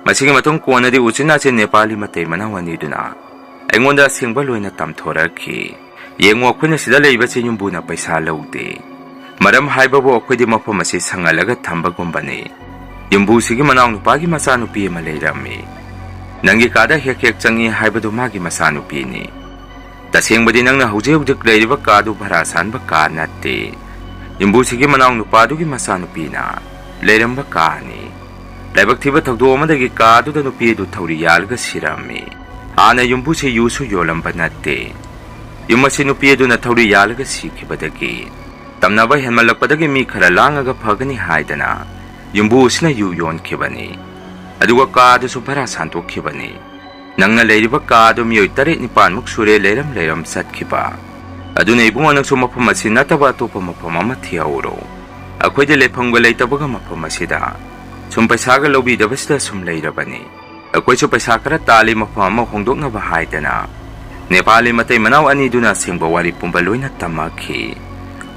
ꯃꯁꯤꯒꯤ ꯃꯇꯨꯡ ꯀꯣꯟꯅꯗꯤ ꯎꯆꯤꯟ ꯅꯥꯆꯤꯟ ꯅꯦꯄꯥꯂꯤ ꯃꯇꯩ ꯃꯅꯥꯎ ꯑꯅꯤꯗꯨꯅ ꯑꯩꯉꯣꯟꯗ ꯑꯁꯦꯡꯕ ꯂꯣꯏꯅ ꯇꯝꯊꯣꯔꯛꯈꯤ꯫ ꯌꯦꯡꯉꯨ, ꯑꯩꯈꯣꯏꯅ ꯁꯤꯗ ꯂꯩꯕꯁꯤ ꯌꯨꯝꯕꯨꯅ ꯄꯩꯁꯥ ꯂꯧꯗꯦ꯫ ꯃꯔꯝ ꯍꯥꯏꯕꯕꯨ ꯑꯩꯈꯣꯏꯗꯤ ꯃꯐꯝ ꯑꯁꯤ ꯁꯪꯍꯜꯂꯒ ꯊꯝꯕꯒꯨꯝꯕꯅꯤ꯫ ꯌꯨꯝꯕꯨꯁꯤꯒꯤ ꯃꯅꯥꯎꯅꯨꯄꯥꯒꯤ ꯃꯆꯥꯅꯨꯄꯤ ꯑꯃ ꯂꯩꯔꯝꯃꯤ꯫ ꯅꯪꯒꯤ ꯀꯥꯗ ꯍꯦꯛ ꯍꯦꯛ ꯆꯪꯉꯤ ꯍꯥꯏꯕꯗꯨ ꯃꯥꯒꯤ ꯃꯆꯥꯅꯨꯄꯤꯅꯤ꯫ ꯇꯁꯦꯡꯕꯗꯤ ꯅꯪꯅ ꯍꯧꯖꯤꯛ ꯍꯧꯖꯤꯛ ꯂꯩꯔꯤꯕ ꯀꯥꯗꯨ ꯚꯔꯥ ꯁꯥꯟꯕ ꯀꯥ ꯅꯠꯇꯦ꯫ ꯌꯨꯝꯕꯨꯁꯤꯒꯤ ꯃꯅꯥꯎꯅꯨꯄꯥꯗꯨꯒꯤ ꯃꯆꯥꯅꯨꯄꯤꯅ ꯂꯩꯔꯝꯕ ꯀꯥꯅꯤ꯫ ꯂꯥꯏꯕꯛ ꯊꯤꯕ ꯊꯧꯗꯣꯛ ꯑꯃꯗꯒꯤ ꯀꯥꯗꯨꯗ ꯅꯨꯄꯤ ꯑꯗꯨ ꯊꯧꯔꯤ ꯌꯥꯜꯂꯒ ꯁꯤꯔꯝꯃꯤ꯫ ꯍꯥꯟꯅ ꯌꯨꯝꯕꯨꯁꯤ ꯌꯨꯁꯨ ꯌꯣꯜꯂꯝꯕ ꯅꯠꯇꯦ꯫ ꯌꯨꯝ ꯑꯁꯤ ꯅꯨꯄꯤ ꯑꯗꯨꯅ ꯊꯧꯔꯤ ꯌꯥꯜꯂꯒ ꯁꯤꯈꯤꯕꯗꯒꯤ ꯇꯝꯅꯕ ꯍꯦꯟꯃꯜꯂꯛꯄꯗꯒꯤ ꯃꯤ ꯈꯔ ꯂꯥꯡꯉꯒ ꯐꯒꯅꯤ ꯍꯥꯏꯗꯅ ꯌꯨꯝꯕꯨ ꯑꯁꯤꯅ ꯌꯨ ꯌꯣꯟꯈꯤꯕꯅꯤ꯫ ꯑꯗꯨꯒ ꯀꯥ ꯑꯗꯨꯁꯨ ꯚꯔꯥ ꯁꯥꯟꯗꯣꯛꯈꯤꯕꯅꯤ꯫ ꯅꯪꯅ ꯂꯩꯔꯤꯕ ꯀꯥ ꯑꯗꯨ ꯃꯤꯑꯣꯏ ꯇꯔꯦꯠ ꯅꯤꯄꯥꯟꯃꯨꯛ ꯁꯨꯔꯦ ꯂꯩꯔꯝ ꯂꯩꯔꯝ ꯆꯠꯈꯤꯕ꯫ ꯑꯗꯨꯅ ꯏꯕꯨꯡꯉꯣ, ꯅꯪꯁꯨ ꯃꯐꯝ ꯑꯁꯤ ꯅꯠꯇꯕ ꯑꯇꯣꯞꯄ ꯃꯐꯝ ꯑꯃ ꯊꯤꯍꯧꯔꯣ꯫ ꯑꯩꯈꯣꯏꯗꯤ ꯂꯩꯐꯝꯒ ꯂꯩꯇꯕꯒ ꯃꯐꯝ ꯑꯁꯤꯗ ꯁꯨꯝ ꯄꯩꯁꯥꯒ ꯂꯧꯕꯤꯗꯕꯁꯤꯗ ꯁꯨꯝ ꯂꯩꯔꯕꯅꯤ꯫ ꯑꯩꯈꯣꯏꯁꯨ ꯄꯩꯁꯥ ꯈꯔ ꯇꯥꯜꯂꯤ ꯃꯐꯝ ꯑꯃ ꯍꯣꯡꯗꯣꯛꯅꯕ ꯍꯥꯏꯗꯅ꯫ ꯅꯦꯄꯥꯂꯤ ꯃꯇꯩ ꯃꯅꯥꯎ ꯑꯅꯤꯗꯨꯅ ꯑꯁꯦꯡꯕ ꯋꯥꯔꯤ ꯄꯨꯝꯕ ꯂꯣꯏꯅ ꯇꯝꯃꯛꯈꯤ꯫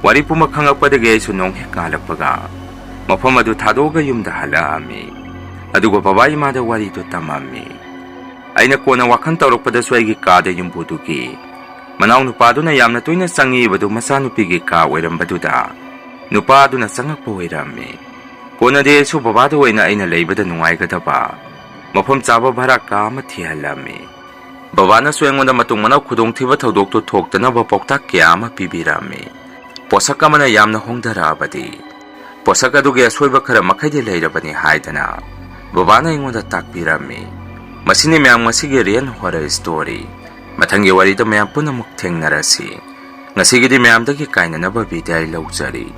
ꯋꯥꯔꯤ ꯄꯨꯝꯕ ꯈꯪꯉꯛꯄꯗꯒꯤ ꯑꯩꯁꯨ ꯅꯣꯡ ꯍꯦꯛ ꯉꯥꯜꯂꯛꯄꯒ ꯃꯐꯝ ꯑꯗꯨ ꯊꯥꯗꯣꯛꯑꯒ ꯌꯨꯝꯗ ꯍꯜꯂꯛꯑꯝꯃꯤ꯫ ꯑꯗꯨꯒ ꯕꯕꯥ ꯏꯃꯥꯗ ꯋꯥꯔꯤꯗꯨ ꯇꯝꯃꯝꯃꯤ꯫ ꯑꯩꯅ ꯀꯣꯟꯅ ꯋꯥꯈꯜ ꯇꯧꯔꯛꯄꯗꯁꯨ ꯑꯩꯒꯤ ꯀꯥꯗ ꯌꯨꯝꯕꯨꯗꯨꯒꯤ ꯃꯅꯥꯎꯅꯨꯄꯥꯗꯨꯅ ꯌꯥꯝꯅ ꯇꯣꯏꯅ ꯆꯪꯉꯛꯏꯕꯗꯨ ꯃꯆꯥꯅꯨꯄꯤꯒꯤ ꯀꯥ ꯑꯣꯏꯔꯝꯕꯗꯨꯗ ꯅꯨꯄꯥꯗꯨꯅ ꯆꯪꯉꯛꯄ ꯑꯣꯏꯔꯝꯃꯤ꯫ ꯀꯣꯟꯅꯗꯤ ꯑꯩꯁꯨ ꯕꯕꯥꯗ ꯑꯣꯏꯅ ꯑꯩꯅ ꯂꯩꯕꯗ ꯅꯨꯡꯉꯥꯏꯒꯗꯕ ꯃꯐꯝ ꯆꯥꯕ ꯚꯔꯥ ꯀꯥ ꯑꯃ ꯊꯤꯍꯜꯂꯝꯃꯤ꯫ ꯕꯕꯥꯅꯁꯨ ꯑꯩꯉꯣꯟꯗ ꯃꯇꯨꯡ ꯃꯅꯥꯎ ꯈꯨꯗꯣꯡꯊꯤꯕ ꯊꯧꯗꯣꯛꯇꯨ ꯊꯣꯛꯇꯅꯕ ꯄꯥꯎꯇꯥꯛ ꯀꯌꯥ ꯑꯃ ꯄꯤꯕꯤꯔꯝꯃꯤ꯫ ꯄꯣꯠꯁꯛ ꯑꯃꯅ ꯌꯥꯝꯅ ꯍꯣꯡꯊꯔꯛꯑꯕꯗꯤ ꯄꯣꯠꯁꯛ ꯑꯗꯨꯒꯤ ꯑꯁꯣꯏꯕ ꯈꯔ ꯃꯈꯩꯗꯤ ꯂꯩꯔꯕꯅꯤ ꯍꯥꯏꯗꯅ ꯕꯕꯥꯅ ꯑꯩꯉꯣꯟꯗ ꯇꯥꯛꯄꯤꯔꯝꯃꯤ꯫ ꯃꯁꯤꯅꯤ ꯃꯌꯥꯝ ꯉꯁꯤꯒꯤ Real Horror Story꯫ ꯃꯊꯪꯒꯤ ꯋꯥꯔꯤꯗ ꯃꯌꯥꯝ ꯄꯨꯟꯅ ꯑꯃꯨꯛ ꯊꯦꯡꯅꯔꯁꯤ꯫ ꯉꯁꯤꯒꯤꯗꯤ ꯃꯌꯥꯝꯗꯒꯤ ꯀꯥꯏꯅꯅꯕ ꯕꯤꯗꯥꯏ ꯂꯧꯖꯔꯤ꯫